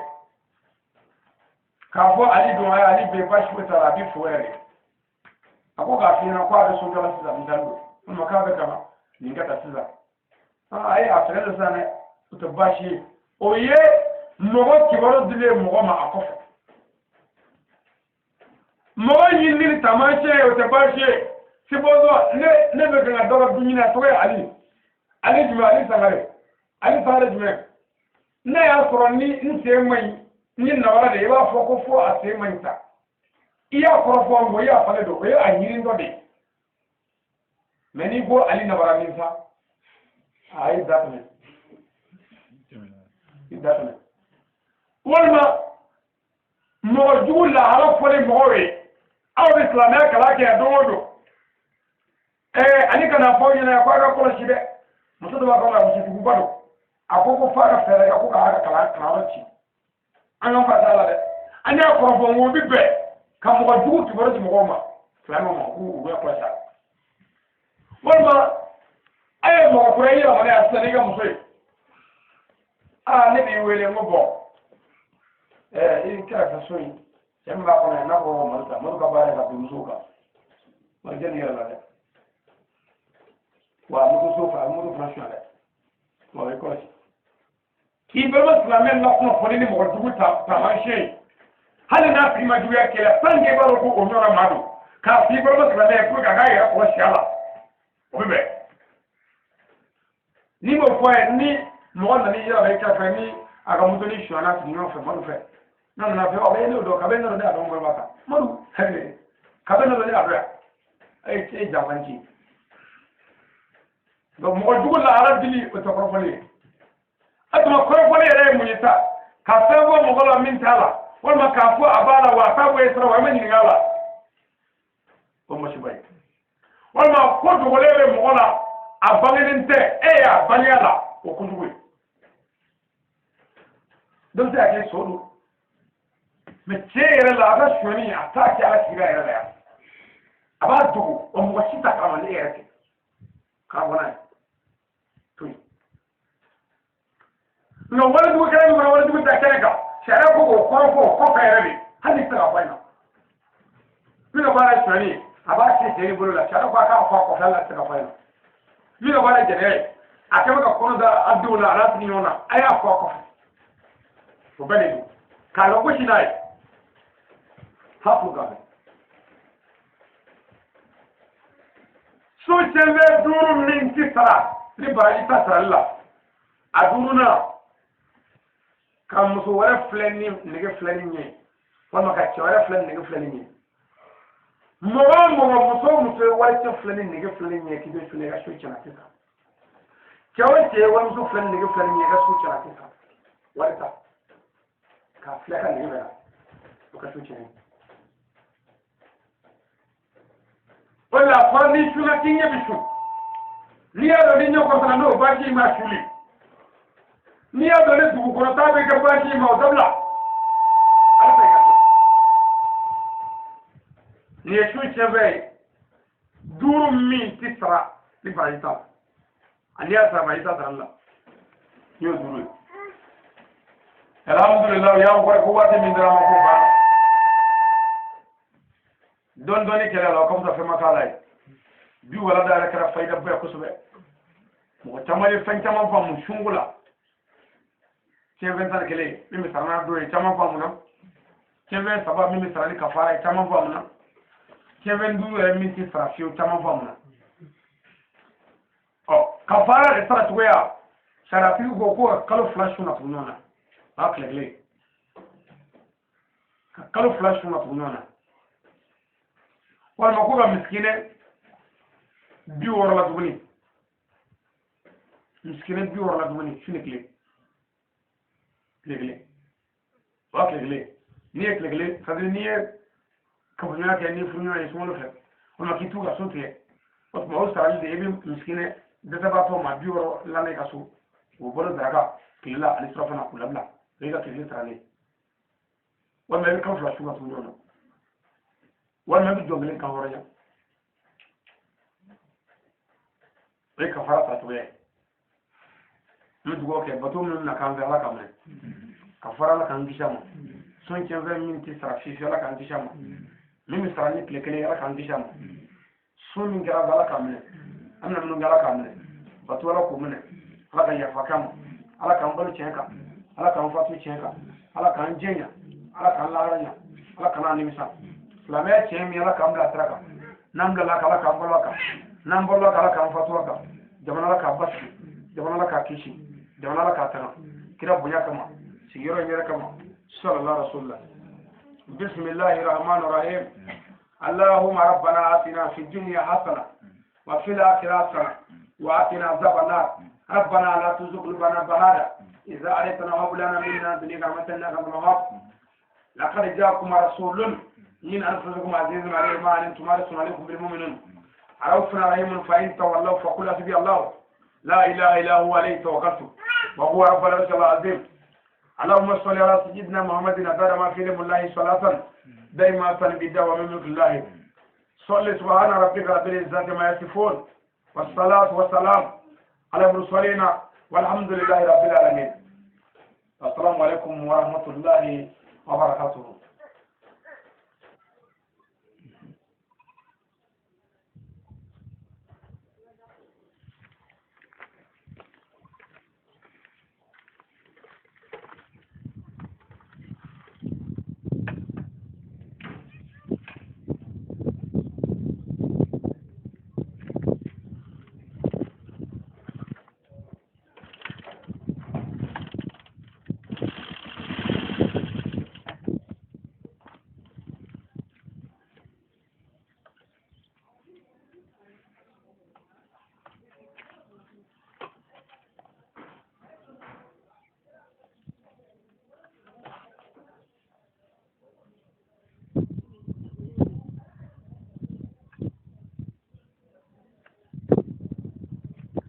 k'a fɔ ali don ayi ali bɛ baasi foyi t'a la a b'i fo yɛrɛ a ko k'a f'i ɲɛna ko a bɛ so jɔ la sisan misali don walima k'a bɛ ka na nin kɛ tan sisan ayi a fɛɛrɛ don sisan dɛ o tɛ baasi ye o ye mɔgɔ kibaru dilen mɔgɔ ma a kɔfɛ mɔgɔ ɲinini taamasiyɛn ye o tɛ baasi ye supposons ne bɛ kan ka dɔ ka du ɲini a tɔgɔ ye ali ali jumɛn ali sangare ali sangare jumɛn ne y'a sɔrɔ ni n sen man ɲi n ye nabara de ye i b'a fɔ ko fo a sen man ɲi sa i y'a kɔrɔfɔ n ko i y'a falen don o ye a ɲini dɔ de ye mɛ n'i ko ali nabara min sa a ye da tɛmɛ i da tɛmɛ walima mɔgɔ jugu lahala fɔli mɔgɔw ye aw bɛ silamɛya kalan kɛ don o don ani kana fɔ aw ɲɛna ko a ka kɔlɔsi dɛ muso dɔ b'a fɔ ka muso juguba don a ko ko f'a ka fɛɛrɛ kɛ ko k'a ka kalan kalanyɔrɔ ci an ka fa t'a la dɛ an y'a kɔrɔfɔ n ko bi bɛn ka mɔgɔ jugu kibaru di mɔgɔw ma silamɛw ma k'u u bɛ kɔlɔsi a la walima a ye mɔgɔ kura i yɛlɛmana yan sisan n'i ka muso ye aa ne b'i wele n ko bɔn i kɛrɛfɛ so in cɛ min b'a kɔnɔ yan n'a ko madu ta madu ka baara ye ka bin musow kan madu jɛni yɛrɛ la dɛ wa moto so fana moto fana suɲɛ dɛ wa i kɔlɔsi k'i balima silamɛ lakunnafoni ni mɔgɔ jugu taamasiyɛn ye hali n'a tigi ma juguya kɛ la tant que i b'a dɔn ko o ɲɔgɔnna maa don k'a f'i balima silamɛ ye pour que a k'a yɛrɛ kɔlɔsi a la o bɛ bɛn n'i m'o fɔ a ye ni mɔgɔ nana i yɛrɛ i kɛrɛfɛ ni a ka moto ni sonyana sigi ɲɔgɔn fɛ madu fɛ n'a nana fɛ ɔ e n'o dɔn kabe ne dɔn ne y'a dɔn walima kan madu kabe ne dɔn ne y'a dɔn yan e e janfa n ci donc mɔgɔ jugu lahala dili o tɛ kɔrɔfɔli ye a tuma kɔrɔfɔli yɛrɛ ye mun ye sa Ka fɛn fɔ mɔgɔ la min t'a la, walima k'a fɔ a b'a la wa a t'a bɔ e sira wa i ma ɲininka a la, o masiba ye. Walima ko dogolen bɛ mɔgɔ la, a bangenen tɛ, e y'a bange a la, o kojugu ye. Dɔ bɛ se ka kɛ so don, mɛ tiɲɛ yɛrɛ la, a ka sonyani a t'a kɛ ala kira yɛrɛ la yan, a b'a dogo, wa mɔgɔ si t'a kalama ni e yɛrɛ tɛ k'a bɔ n'a ye to yen. Nka walejugu kɛra min kɔnɔ, walejugu ta kɛnɛ kan, sariya ko k'o kɔrɔ fɔ o kɔfɛ yɛrɛ de, hali n'i tɛ se ka fɔ a ɲɛna. Min ka baara ye sonyani ye, a b'a kɛ cɛ bolo la, sariya ko a k'a fɔ a kɔfɛ, hali n'a tɛ se ka fɔ a ɲɛna. Min ka baara ye jɛnɛya ye, a kɛ bɛ ka kɔnɔ da a denw na, a n'a sigi ɲɔgɔn na, a y'a fɔ a kɔfɛ, o bɛɛ de don k'a lagosi n'a ye f'a tulo k'a mɛn. So cɛnfɛn duuru min ti sara ni baraji ta sarali la, a duurunan, ka muso wɛrɛ filɛ ni nege filɛ ni ɲɛ, walima ka cɛ wɛrɛ filɛ ni nege filɛ ni ɲɛ. Mɔgɔ o mɔgɔ, muso o muso ye walicɛ filɛ ni nege filɛ ni ɲɛ k'i bɛ filɛ, i ka so tiɲɛna sisan. Cɛ o cɛ ye walimuso filɛ ni nege filɛ ni ɲɛ, i ka so tiɲɛna sisan. Wari ta k'a filɛ ka nege bɛ na, o ka so tiɲɛ. O de la a fɔra n'i sunna k'i ɲɛ bɛ sun, n'i y'a dɔn ni ɲɛ kɔrɔtara n'o baasi ma suli, n'i y'a dɔn ni dugukɔnɔtaa bɛ kɛ baasi ma, o dabila. Ala ta i ka so. Nin ye sun tiɲɛfɛn ye duuru min ti sara ni baraji t'a la, ani y'a sara baraji t'a sarali la, n y'o duuru ye. Alhamdulilayi, u y'an kɔrɔ ko waati min dira an ma ko banna. Dɔɔni dɔɔni kɛlɛ la, o ka fisa fɛn ma k'a la ye. Bi walanda yɛrɛ kɛra fayida ba ye kosɛbɛ. Mɔgɔ caman ye fɛn caman faamu sunko la. Tiɲɛfɛn 11 min bɛ sara n'a don ye, caman faamuna. Tiɲɛfɛn 3 min bɛ sara ni kafara ye, caman faamuna. Tiɲɛfɛn 5 yɛrɛ min tɛ sara fiyewu, caman faamuna. Ɔ, kafara de sara cogoya, sariyatigi ko ko ka kalo 2 sun ka tugu ɲɔgɔn na, o y'a tile kelen, ka kalo 2 sun ka tugu ɲɔgɔn na, walima ko ka misikinɛ 60 la tuguni, misikinɛ 60 la tuguni, su ni tile, tile kelen, o y'a tile kelen. N'i ye tile kelen, c'est à dire n'i ye kafoɲɔgɔnya kɛ ni furuɲɔgɔn ye sunkalo fɛ, walima k'i t'u ka so tigɛ, o tuma o sarali de, i bɛ misikinɛ dɛsɛbaatɔ ma 60 lamɛn i ka so, o balo daraka tile la ani surafana k'u labila, o y'i ka tile kelen saralen. Walima i bɛ kalo 2 su ka tugu ɲɔgɔn na, walima i bɛ jɔn kelen kan hɔrɔnya, o ye kafara saracogoya ye. N bɛ dugawu kɛ bato minnu na k'an fɛ, Ala k'a minɛ. Kafara, Ala k'an kisi a ma. Sun tiɲɛfɛn min tɛ sara fiyewu, Ala k'an kisi a ma. Min bɛ sara ni tile kelen, Ala k'an kisi a ma. Sun min kɛra, Ala k'a minɛ. An bɛna minnu kɛ, Ala k'a minɛ. Bato, Ala k'o minɛ. Ala ka yafa k'an ma. Ala k'an balo tiɲɛ kan, Ala k'an fatu tiɲɛ kan, Ala k'an jɛɲa, Ala k'an lahara ɲa, Ala kana nimisa. Silamɛya tiɲɛ min, Ala k'an bila sira kan. N'an bilala kan, Ala k'an balo a kan. N'an balola kan, Ala k'an fatu a kan. Jamana, Ala k'a basigi. Jamana, Ala k'a kisi. Jamana, Ala k'a tanga. Kira bonya kama, sigiyɔrɔ in yɛrɛ kama, sallallahu rasulillah. Bisimilahi rahman rahim. Allahumma rabbana atina fi dunya hasana wa fil akhirati hasana wa atina azaban nar. Rabbana la tuzigh qulubana ba'da idh hadaytana wa hab lana min ladunka rahmatan innaka antal wahhab. Laqad ja'akum rasulun min anfusikum azizun alayhi ma antum harisun alaykum bil mu'minin ra'ufun rahim. Fa in tawallaw faqul hasbi Allah la ilaha illa huwa alayhi tawakkaltu wa huwa rabbul arshil azim. اللهم صل على سيدنا محمد عدد ما في علم الله صلاة دائما بدوام ملك الله. صل. سبحان ربك رب العزة ما يصفون، والصلاة والسلام على المرسلين، والحمد لله رب العالمين. السلام عليكم ورحمة الله وبركاته.